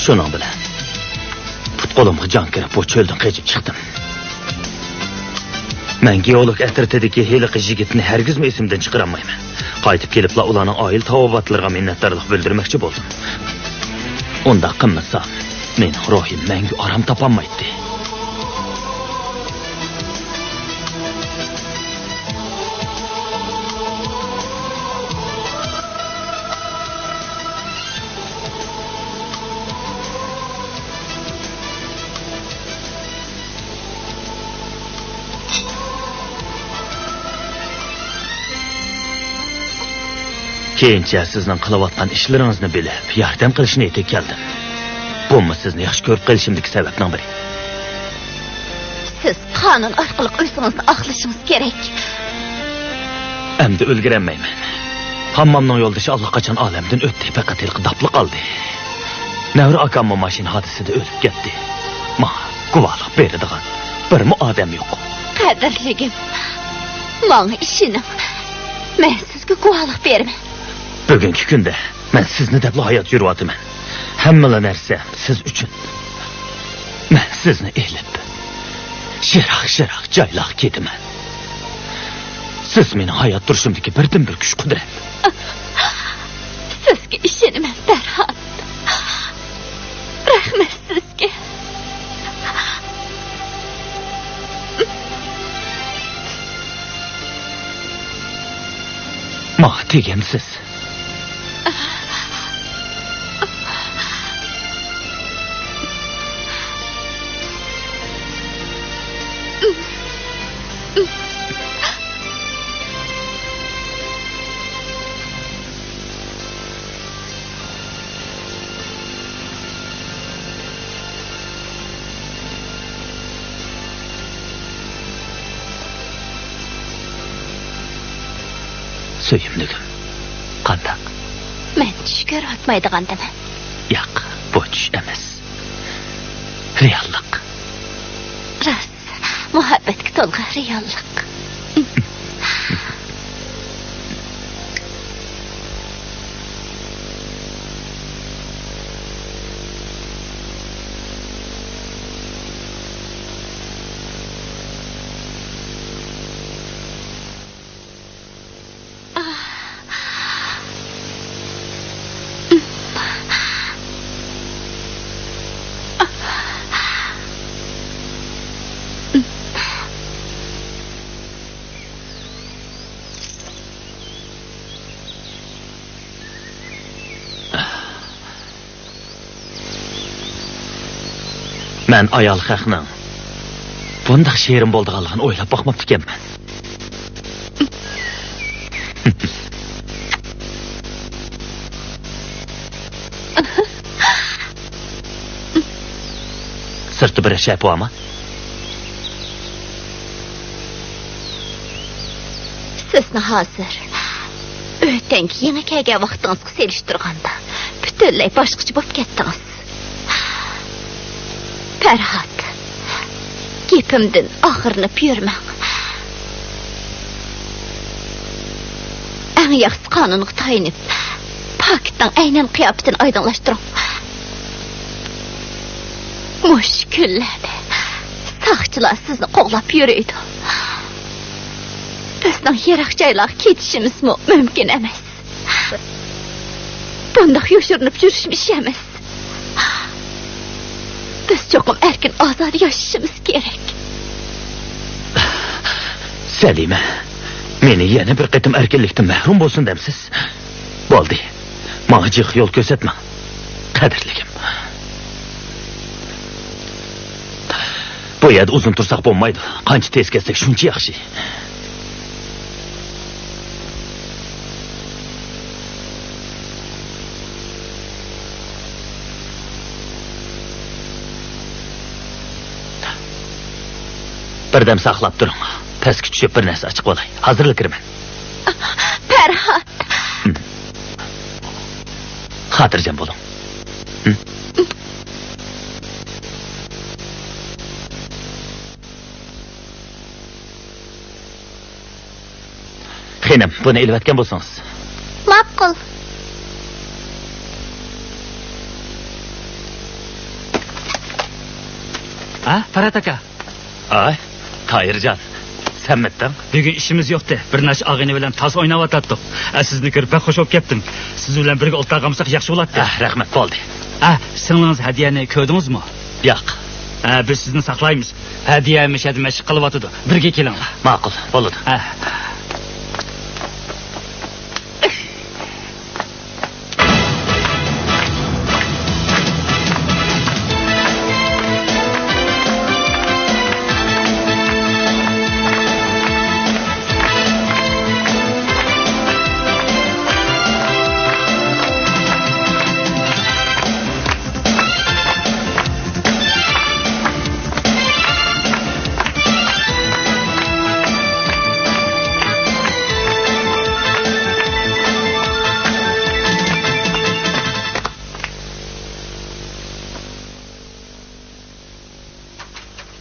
شۇنىڭ بىلەن پۇت-قولۇمغا جان كىرىپ، بۇ چۆلدىن قېچىپ چىقتىم. مەن گېئولوگ ئەترىتىدىكى ھېلىقى يىگىتنى ھەرگىزمۇ ئېسىمدىن چىقىرالمايمەن. قايتىپ كېلىپلا ئۇلارنىڭ ئائىلە تاۋابىئاتلىرىغا مىننەتدارلىق بىلدۈرمەكچى بولدۇم. ئۇنداق قىلمىسام، مېنىڭ روھىم مەڭگۈ ئارام تاپالمايتتى. كېيىنچە سىزنىڭ قىلىۋاتقان ئىشلىرىڭىزنى بىلىپ، ياردەم قىلىش نىيىتىگە كەلدىم. بۇمۇ سىزنى ياخشى كۆرۈپ قېلىشىمدىكى سەۋەبنىڭ بىرى. سىز قانۇن ئارقىلىق ئۆزىڭىزنى ئاقلىشىڭىز كېرەك. ئەمدى ئۈلگۈرەلمەيمەن. ھاممامنىڭ يولدىشى ئاللىقاچان ئالەمدىن ئۆتتى، پەقەت ھېلىقى داپلا قالدى. نەۋرە ئاكاممۇ ماشىنا ھادىسىسىدە ئۆلۈپ كەتتى. ماڭا گۇۋاھلىق بېرىدىغان بىرمۇ ئادەم يوق. قەدىرلىگۈم، ماڭا ئىشىنىڭ. مەن سىزگە گۇۋاھلىق بېرىمەن. بۈگۈنكى كۈندە مەن سىزنى دەپلا ھايات يۈرۈۋاتىمەن. ھەممىلا نەرسە سىز ئۈچۈن. مەن سىزنى ئېلىپ، يىراق-يىراق جايلارغا كېتىمەن. سىز مېنىڭ ھايات تۇرۇشۇمدىكى بىردىنبىر كۈچ-قۇدرەت. سىزگە ئىشىنىمەن، پەرھات. رەھمەت سىزگە. ماڭا تېگەمسىز. سۆيۈملۈكۈم، قانداق؟ مەن چۈش كۆرۈۋاتمايدىغاندىمەن؟ ياق، بۇ چۈش ئەمەس. رېئاللىق. راست، مۇھەببەتكە تولغان رېئاللىق. مەن ئايال خەقنىڭ بۇنداق شېرىن بولىدىغانلىقىنى ئويلاپ باقماپتىكەنمەن. سىرتتا بىرەر شەپە بارمۇ؟ سىزنى ھازىر ئۆتەڭگە يېڭى كەلگەن ۋاقتىڭىزغا سېلىشتۇرغاندا پۈتۈنلەي باشقىچە بولۇپ كەتتىڭىز. پەرھات، گېپىمدىن ئاغرىنىپ يۈرمەڭ. ئەڭ ياخشىسى قانۇنغا تايىنىپ، پاكىتنىڭ ئەينەن قىياپىتىنى ئايدىڭلاشتۇرۇڭ. مۇشۇ كۈنلەردە ساقچىلار سىزنى قوغلاپ يۈرىدۇ. بىزنىڭ يىراق جايلارغا كېتىشىمىزمۇ مۇمكىن ئەمەس. بۇنداق يوشۇرۇنۇپ يۈرۈشمۇ ئىش ئەمەس. بىز چوقۇم ئەركىن ئازادە ياشىشىمىز كېرەك. سەلىمە، مېنى يەنە بىر قېتىم ئەركىنلىكتىن مەھرۇم بولسۇن دەمسىز؟ بولدى. ماڭا جىق يول كۆرسەتمەڭ، قەدىرلىكىم. بۇ يەردە ئۇزۇن تۇرساق بولمايدۇ. قانچە تېز كەتسەك، شۇنچە ياخشى. بىردەم ساقلاپ تۇرۇڭ. پەسكە چۈشۈپ، بىر نەرسە ئاچىقىۋالاي. ھازىرلا كىرىمەن. پەرھات. خاتىرجەم بولۇڭ. خېنىم، بۇنى ئېلىۋەتكەن بولسىڭىز. ماقۇل. ھە، پەرھات ئاكا. ئاي، تاھىرجان، سەنمىتىڭ؟ بۈگۈن ئىشىمىز يوقتى. بىر نەچچە ئاغىنە بىلەن تاس ئويناۋاتاتتۇق. ئە، سىزنى كۆرۈپ بەك خۇش بولۇپ كەتتىم. سىز بىلەن بىرگە ئولتۇرغانمىساق ياخشى بولاتتى. ئە، رەھمەت، بولدى. ئە، سىڭلىڭىز ھەدىيەنى كۆردىڭىزمۇ؟ ياق. ئە، بىز سىزنى ساقلايمىز. ھەدىيە مۇشۇ يەردە مەشىق قىلىۋاتىدۇ. بىرگە كېلىڭلار. ماقۇل، بولىدۇ. ئە.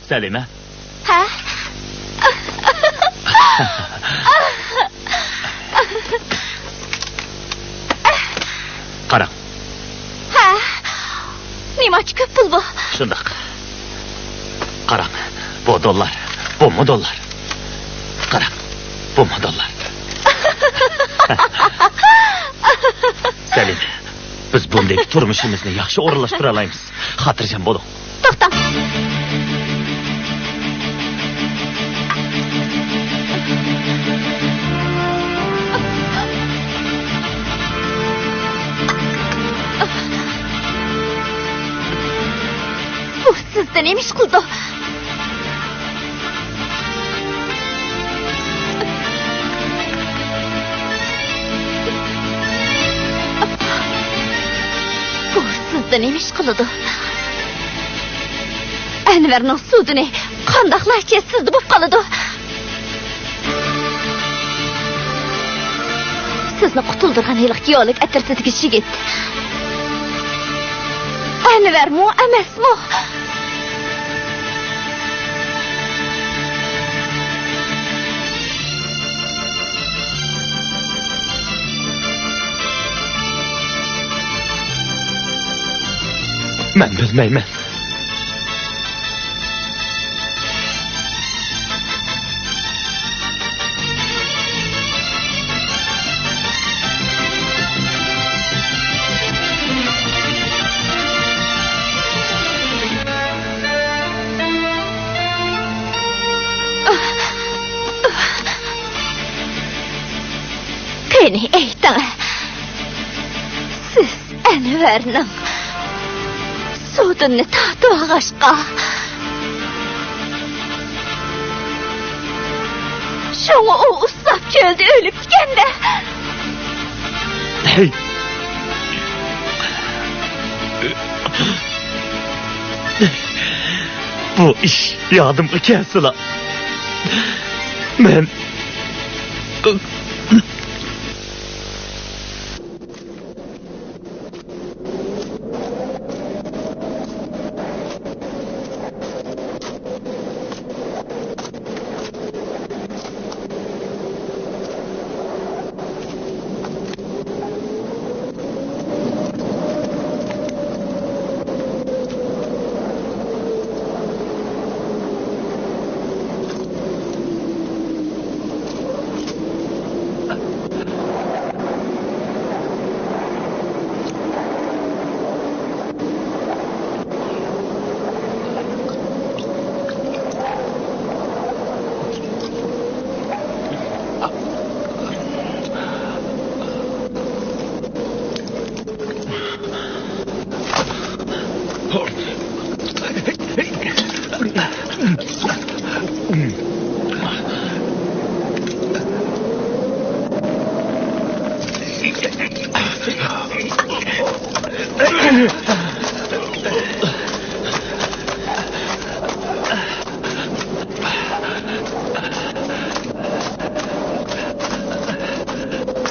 سەلىمە. ھە؟ قاراڭ. ھە؟ نېمانچە كۆپ پۇل بۇ؟ شۇنداق. قاراڭ، بۇ دوللار، بۇمۇ دوللار. قاراڭ، بۇمۇ دوللار. سەلىم، بىز بۇندىكى تۇرمۇشىمىزنى ياخشى ئورۇنلاشتۇرالايمىز. خاتىرجەم بولۇڭ. توختاڭ. بۇ سىزدە نېمە ئىش قىلىدۇ؟ بۇ سىزدە نېمە ئىش قىلىدۇ؟ ئەنۋەرنىڭ سۇدىنى قانداقلا ئىچسە سىزدە بولۇپ قالىدۇ؟ سىزنى قۇتۇلدۇرغان ھېلىقى گېئولوگ ئەترىتىدىكى يىگىت ئەنۋەرمۇ ئەمەسمۇ؟ مەن بىلمەيمەن. قېنى، ئېيتىڭ، سىز ئەنۋەرنىڭ سۇدىنىنى تارتىۋالغاچقا، شۇڭا ئۇ ئۇسساپ چۆلدە ئۆلۈپتىكەن-دە. ھەي. بۇ ئىش يادىمغا كەلسىلا، مەن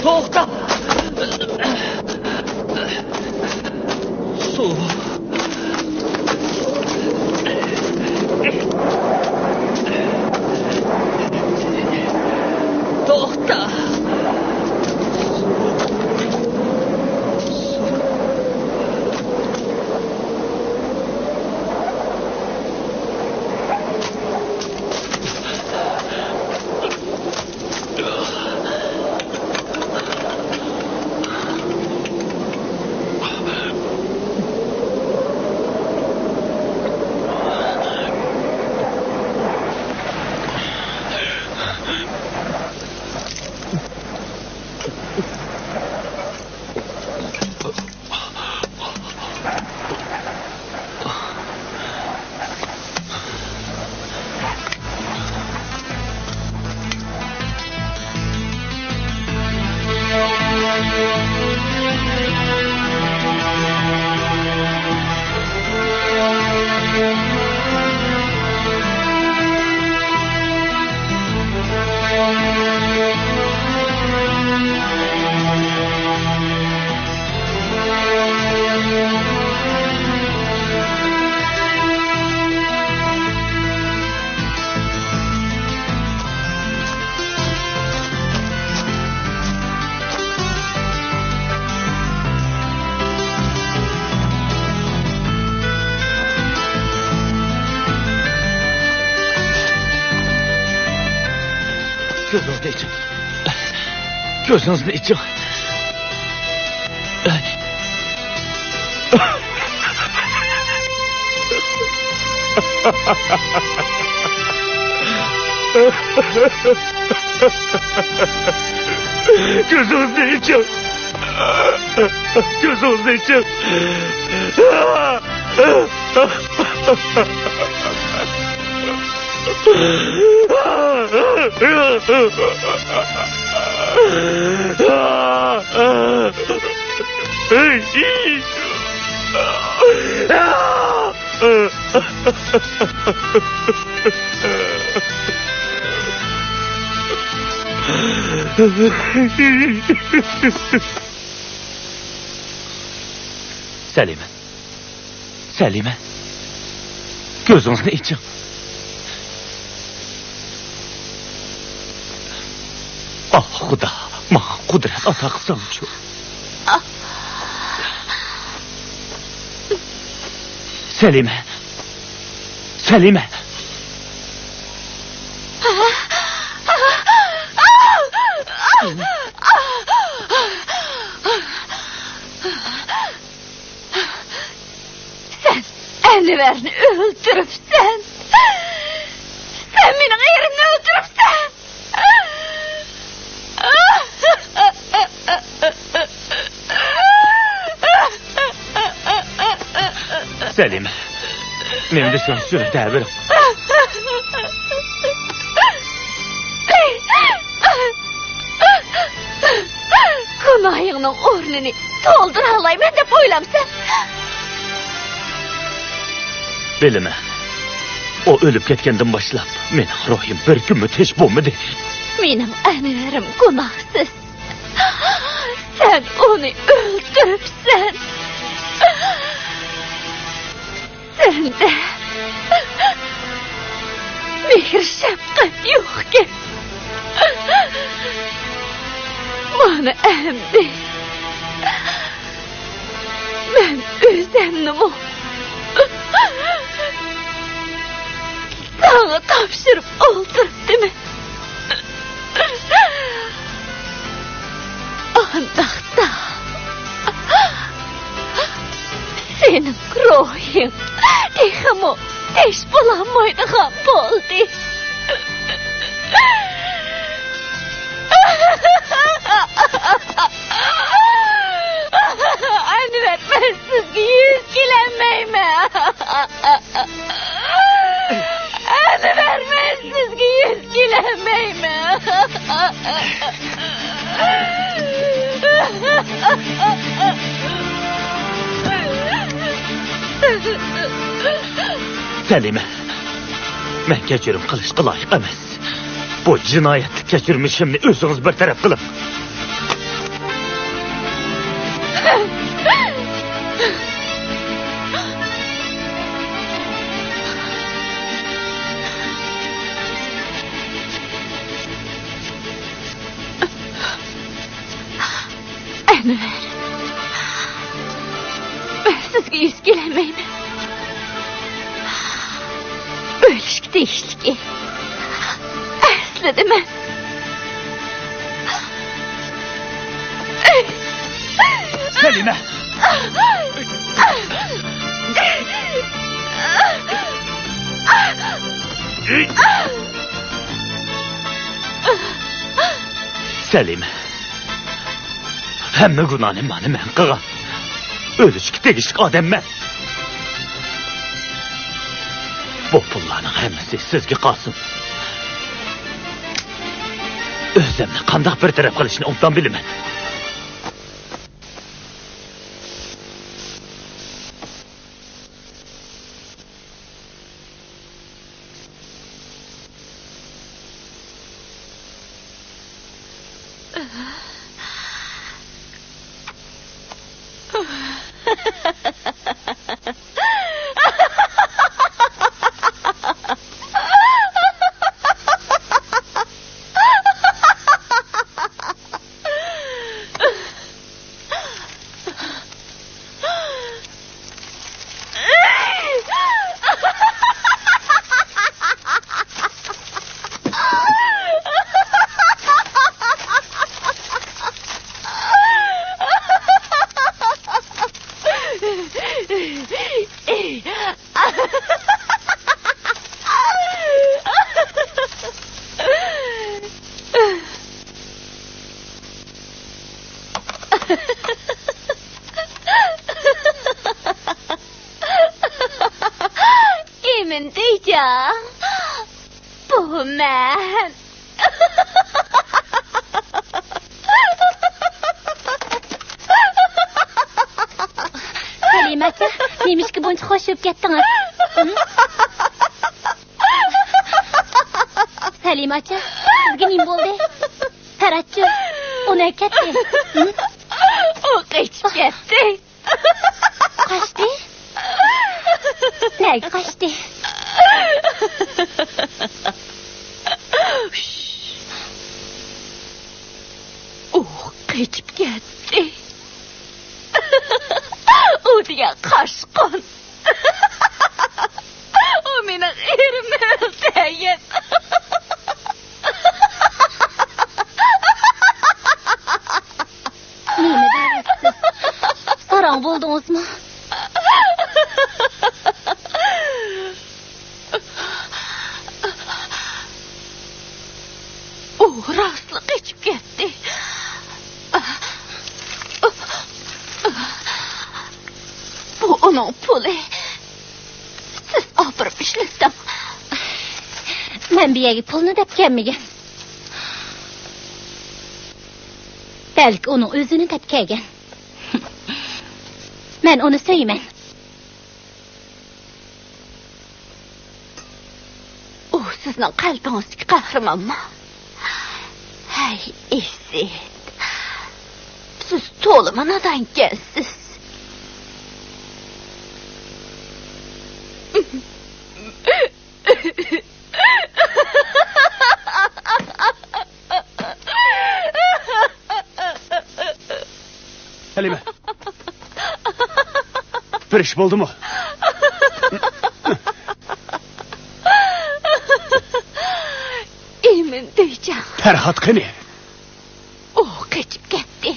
توختا! سۇ. توختا! كۆزۈڭىزنى ئېچىڭ. كۆزىڭىزنى ئېچىڭ. كۆزىڭىزنى ئېچىڭ. كۆزىڭىزنى ئېچىڭ. سەلىمە. سەلىمە، كۆزىڭىزنى ئېچىڭ. ئاھ، خۇدا، ماڭا قۇدرەت ئاتا قىلساڭچۇ. سەلىمە، سەلىمە. سەن ئەنۋەرنى ئۆلتۈرۈپسەن. سەن مېنىڭ ئېرىمنى ئۆلتۈرۈپسەن. سەلىمە، نېمە دېسەڭ شۇنى دەۋېرىڭ. گۇناھىڭنىڭ ئورنىنى تولدۇرالايمەن دەپ ئويلامسەن؟ بىلىمەن. ئۇ ئۆلۈپ كەتكەندىن باشلاپ، مېنىڭ روھىم بىر كۈنمۇ تىنچ بولمىدى. مېنىڭ ئەنۋەرىم گۇناھسىز. سەن ئۇنى ئۆلتۈرۈپسەن. سەندە مېھىر-شەپقەت يوقكەن. مانا ئەمدى مەن ئۆزۈمنىمۇ ساڭا تاپشۇرۇپ ئولتۇرۇپتىمەن. ئانداقتا سېنىڭ روھىڭ تېخىمۇ تىنچ بولالمايدىغان بولدى. ئەنۋەر، مەن سىزگە يۈز كېلەلمەيمەن. ئەنۋەر، مەن سىزگە يۈز كېلەلمەيمەن. سەلىمە، مەن كەچۈرۈم قىلىشقا لايىق ئەمەس. بۇ جىنايەتلىك كەچۈرمىشىمنى ئۆزىڭىز بىر تەرەپ قىلىڭ. ئەنۋەر، مەن سىزگە يۈز كېلەلمەيمەن. ئۆلۈشكە تېگىشلىك ئەسلىدە مەن. سەلىمە! سەلىمە! ھەممە گۇناھنى مانا مەن قىلغان. ئۆلۈشكە تېگىشلىك ئادەممەن. بۇ پۇللارنىڭ ھەممىسى سىزگە قالسۇن. ئۆزۈمنى قانداق بىر تەرەپ قىلىشنى ئوبدان بىلىمەن. ئىمىن دېيجاڭ، بۇ مەن. سەلىمە ئاچا، نېمىشقا بۇنچە خوش بولۇپ كەتتىڭىز؟ ھىم؟ سەلىمە ئاچا، سىزگە نېمە بولدى؟ پەرھاتچۇ، ئۇ نەگە كەتتى؟ ھىم؟ ئۇ قېچىپ كەتتى. قاچتى؟ نەگە قاچتى؟ ئۇ قېچىپ كەتتى. ئۇ دېگەن قاشقۇن. ئۇ مېنىڭ ئېرىمنى ئۆلتۈرگەن. نېمە دەۋاتىسىز؟ ساراڭ بولدىڭىزمۇ؟ ئۇ راستلا قېچىپ كەتتى. بۇ ئۇنىڭ پۇلى. سىز ئاپىرىپ ئىشلىتىڭ. مەن بۇ يەرگە پۇلنى دەپ كەلمىگەن. بەلكى ئۇنىڭ ئۆزىنى دەپ كەلگەن. مەن ئۇنى سۆيىمەن. ئۇ سىزنىڭ قەلبىڭىزدىكى قەھرىمانمۇ؟ ھەي، ئىسىت. سىز تولىمۇ نادانكەنسىز. ھەلىمە. بىر ئىش بولدىمۇ؟ ئىمىن دېيجاڭ. پەرھات قېنى؟ ئۇ قېچىپ كەتتى.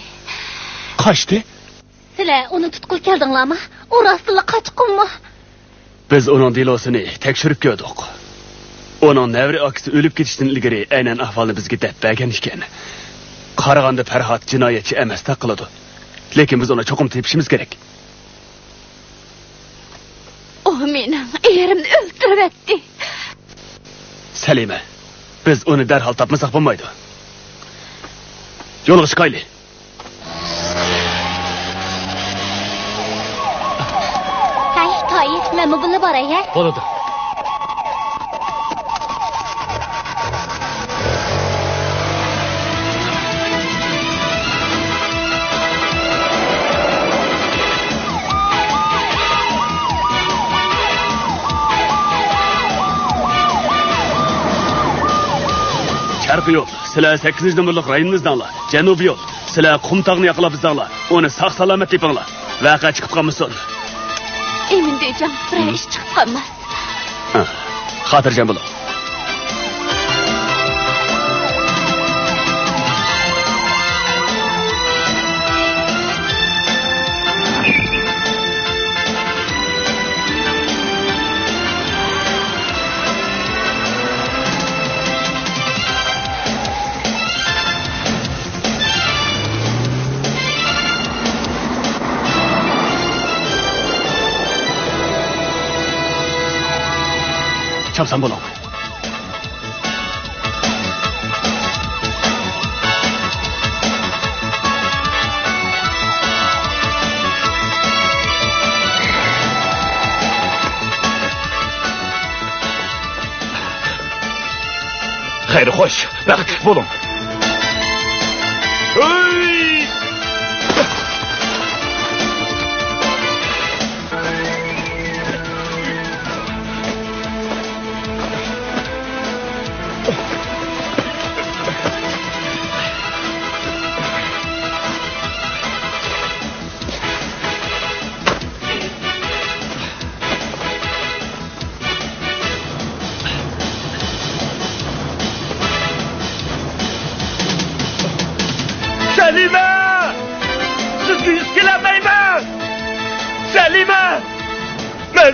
قاچتى؟ سىلەر ئۇنى تۇتقىلى كەلدىڭلارمۇ؟ ئۇ راستلا قاچقۇنمۇ؟ بىز ئۇنىڭ دېلوسىنى تەكشۈرۈپ كۆردۇق. ئۇنىڭ نەۋرە ئاكىسى ئۆلۈپ كېتىشتىن ئىلگىرى ئەينەن ئەھۋالنى بىزگە دەپ بەرگەن ئىكەن. قارىغاندا پەرھات جىنايەتچى ئەمەستەك قىلىدۇ. لېكىن بىز ئۇنى چوقۇم تېپىشىمىز كېرەك. ئۇ مېنىڭ ئېرىمنى ئۆلتۈرۈۋەتتى. سەلىمە، بىز ئۇنى دەرھال تاپمىساق بولمايدۇ. يولغا چىقايلى. ھەي، تايى، مەنمۇ بىللە باراي، ھە؟ بولىدۇ. شەرقىي يول، سىلەر سەككىزىنچى نومۇرلۇق رايوننى ئىزدەڭلار. جەنۇبىي يول، سىلەر قۇمتاغنى ياقلاپ ئىزدەڭلار. ئۇنى ساق-سالامەت تېپىڭلار. ۋەقە چىقىپ قالمىسۇن. ئىمىن دېيجاڭ، بىرەر ئىش چىقىپ قالماس. ھە، خاتىرجەم بولۇڭ. چاپسان بولۇڭ. خەير خوش، بەختلىك بولۇڭ. ھەي!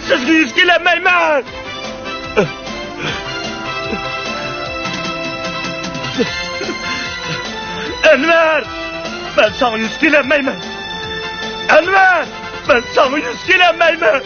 سىزگە يۈز كېلەلمەيمەن! ئەنۋەر! مەن ساڭا يۈز كېلەلمەيمەن! ئەنۋەر! مەن ساڭا يۈز كېلەلمەيمەن!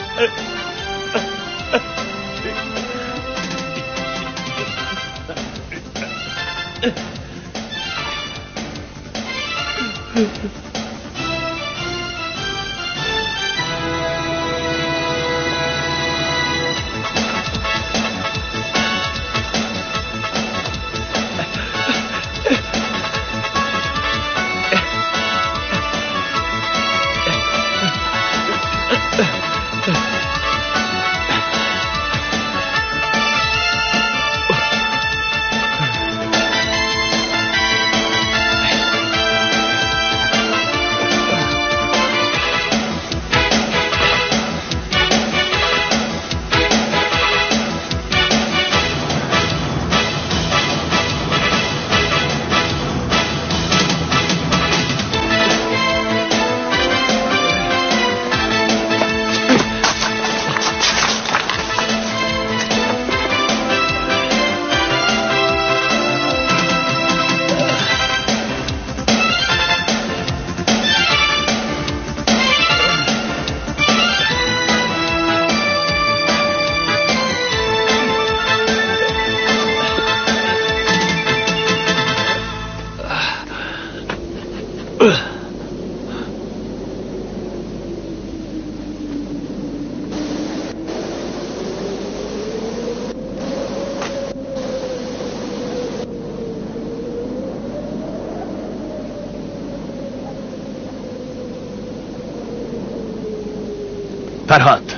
پەرھات،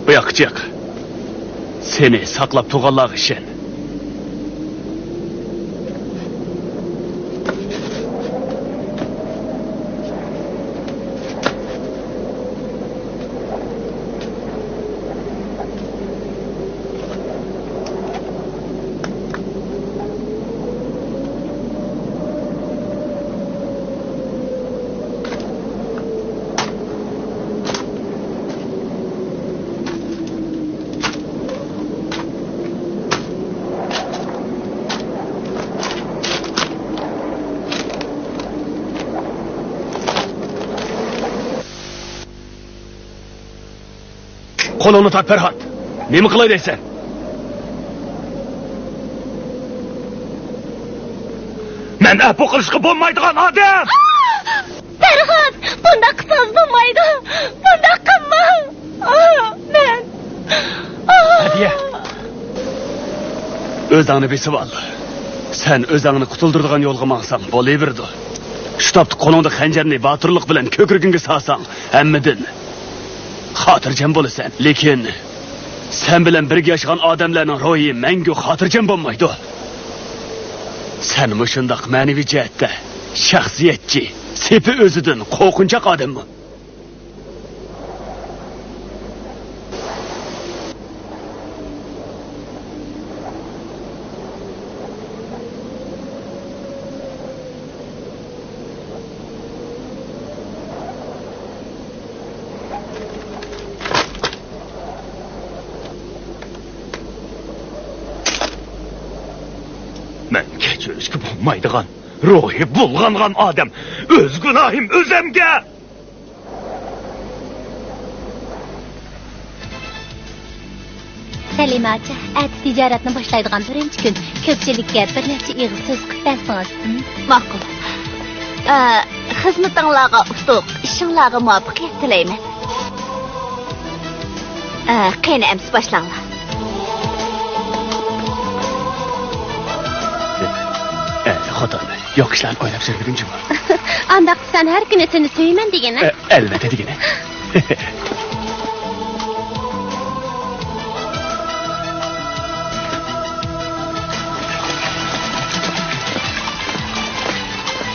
بۇ ياققا چىق. سېنى ساقلاپ تۇرغانلارغا ئىشەن. قولۇڭنى تارت، پەرھات! نېمە قىلاي دەيسەن؟ مەن ئەپۇ قىلىشقا بولمايدىغان ئادەم! پەرھات، بۇنداق قىلسىڭىز بولمايدۇ. بۇنداق قىلماڭ. ئاھ، مەن. ئاھ. ھەدىيە. ئۆزۈڭنى بېسىۋال. سەن ئۆزۈڭنى قۇتۇلدۇرىدىغان يولغا ماڭساڭ بولۇۋېرىدۇ. شۇ تاپتا قولۇڭدا خەنجەرنى باتۇرلۇق بىلەن كۆكرىكىڭگە سالساڭ، ھەممىدىن خاتىرجەم بولىسەن. لېكىن سەن بىلەن بىرگە ياشىغان ئادەملەرنىڭ روھى مەڭگۈ خاتىرجەم بولمايدۇ. سەن مۇشۇنداق مەنىۋى جەھەتتە شەخسىيەتچى، سېپى ئۆزىدىن قورقۇنچاق ئادەممۇ؟ مەن كەچۈرۈشكە بولمايدىغان، روھى بۇلغانغان ئادەم. ئۆز گۇناھىم ئۆزەمگە! سەلىمە ئاچا، ئەتە تىجارەتنى باشلايدىغان بىرىنچى كۈن كۆپچىلىككە بىر نەچچە ئېغىز سۆز قىلىپ بەرسىڭىز. ماقۇل. ئە، خىزمىتىڭلارغا ئۇتۇق، ئىشىڭلارغا مۇۋەپپەقىيەت تىلەيمەن. ئە، قېنى، ئەمسە باشلاڭلار. ئە، خوتۇن، يوق ئىشلارنى ئويلاپ يۈرمىگىن جۇمۇ. ئانداق سەن ھەر كۈنى سېنى سۆيىمەن دېگىنە؟ ئە، ئەلۋەتتە دېگىنە.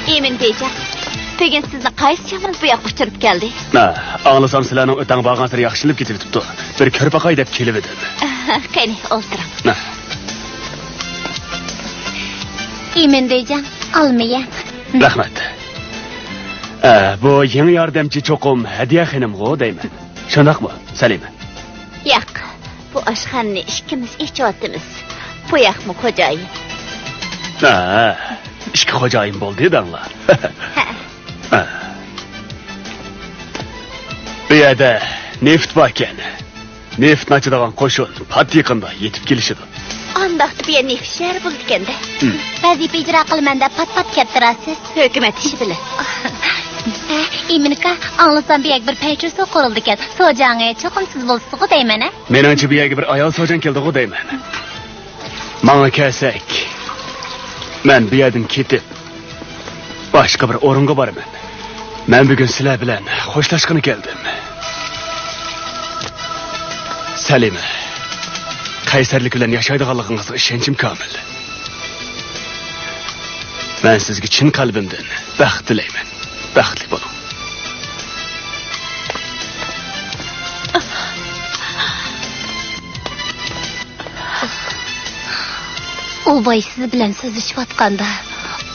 ئىمىن دېيجا، بۈگۈن سىزنى قايسى شامال بۇ ياققا ئۇچۇرۇپ كەلدى؟ ھە، ئاڭلىسام سىلەرنىڭ ئۆتەڭ بارغانسېرى ياخشىلىنىپ كېتىۋېتىپتۇ. بىر كۆرۈپ باقاي دەپ كېلىۋىدىم. قېنى، ئولتۇرۇڭ. ھە. ئىمىن دېيجا، ئالما يە. رەھمەت. ئە، بۇ يېڭى ياردەمچى چوقۇم ھەدىيە خېنىمغۇ دەيمەن. شۇنداقمۇ، سەلىمە؟ ياق، بۇ ئاشخانىنى ئىككىمىز ئېچىۋاتىمىز. بۇ ياقمۇ خوجايىن؟ ھە، ئىككى خوجايىن بولدى دەڭلار. ھە. ھە. بۇ يەردە نېفىت باركەن. نېفىتنى ئاچىدىغان قوشۇن پات يېقىندا يېتىپ كېلىشىدۇ. ئانداقتا بۇ يەر نېفىت شەھىرى بولىدىكەن-دە. ھىم. ۋەزىپە ئىجرا قىلىمەن دەپ پات-پات كەپتۇ سىز. ھۆكۈمەت ئىشى بىلەن. ھە، ئىمىنكا، ئاڭلىسام بۇ يەرگە بىر پەيچۇسۇ قۇرۇلىدىكەن. سوجاڭى چوقۇم سىز بولىسىزغۇ دەيمەن، ھە؟ مېنىڭچە بۇ يەرگە بىر ئايال سوجاڭ كەلدىغۇ دەيمەن. ماڭا كەلسەك، مەن بۇ يەردىن كېتىپ، باشقا بىر ئورۇنغا بارىمەن. مەن بۈگۈن سىلەر بىلەن خوشلاشقىلى كەلدىم. سەلىمە، قەيسەرلىك بىلەن ياشايدىغانلىقىڭىزغا ئىشەنچىم كامىل. مەن سىزگە چىن قەلبىمدىن بەخت تىلەيمەن. بەختلىك بولۇڭ. ئۇ باي سىز بىلەن سۆزلىشىۋاتقاندا،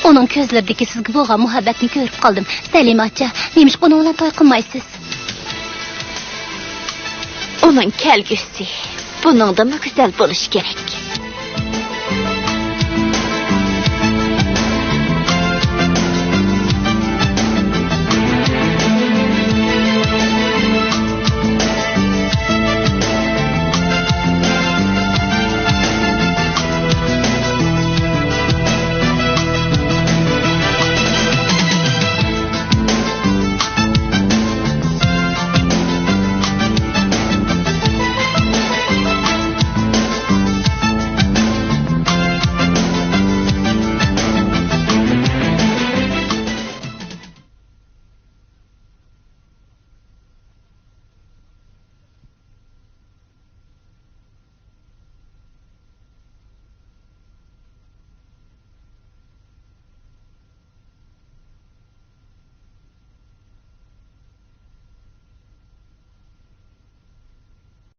ئۇنىڭ كۆزلىرىدىكى سىزگە بولغان مۇھەببەتنى كۆرۈپ قالدىم. سەلىمە ئاچا، نېمىشقا ئۇنىڭ بىلەن توي قىلمايسىز؟ ئۇنىڭ كەلگۈسى بۇنىڭدىنمۇ گۈزەل بولۇشى كېرەك.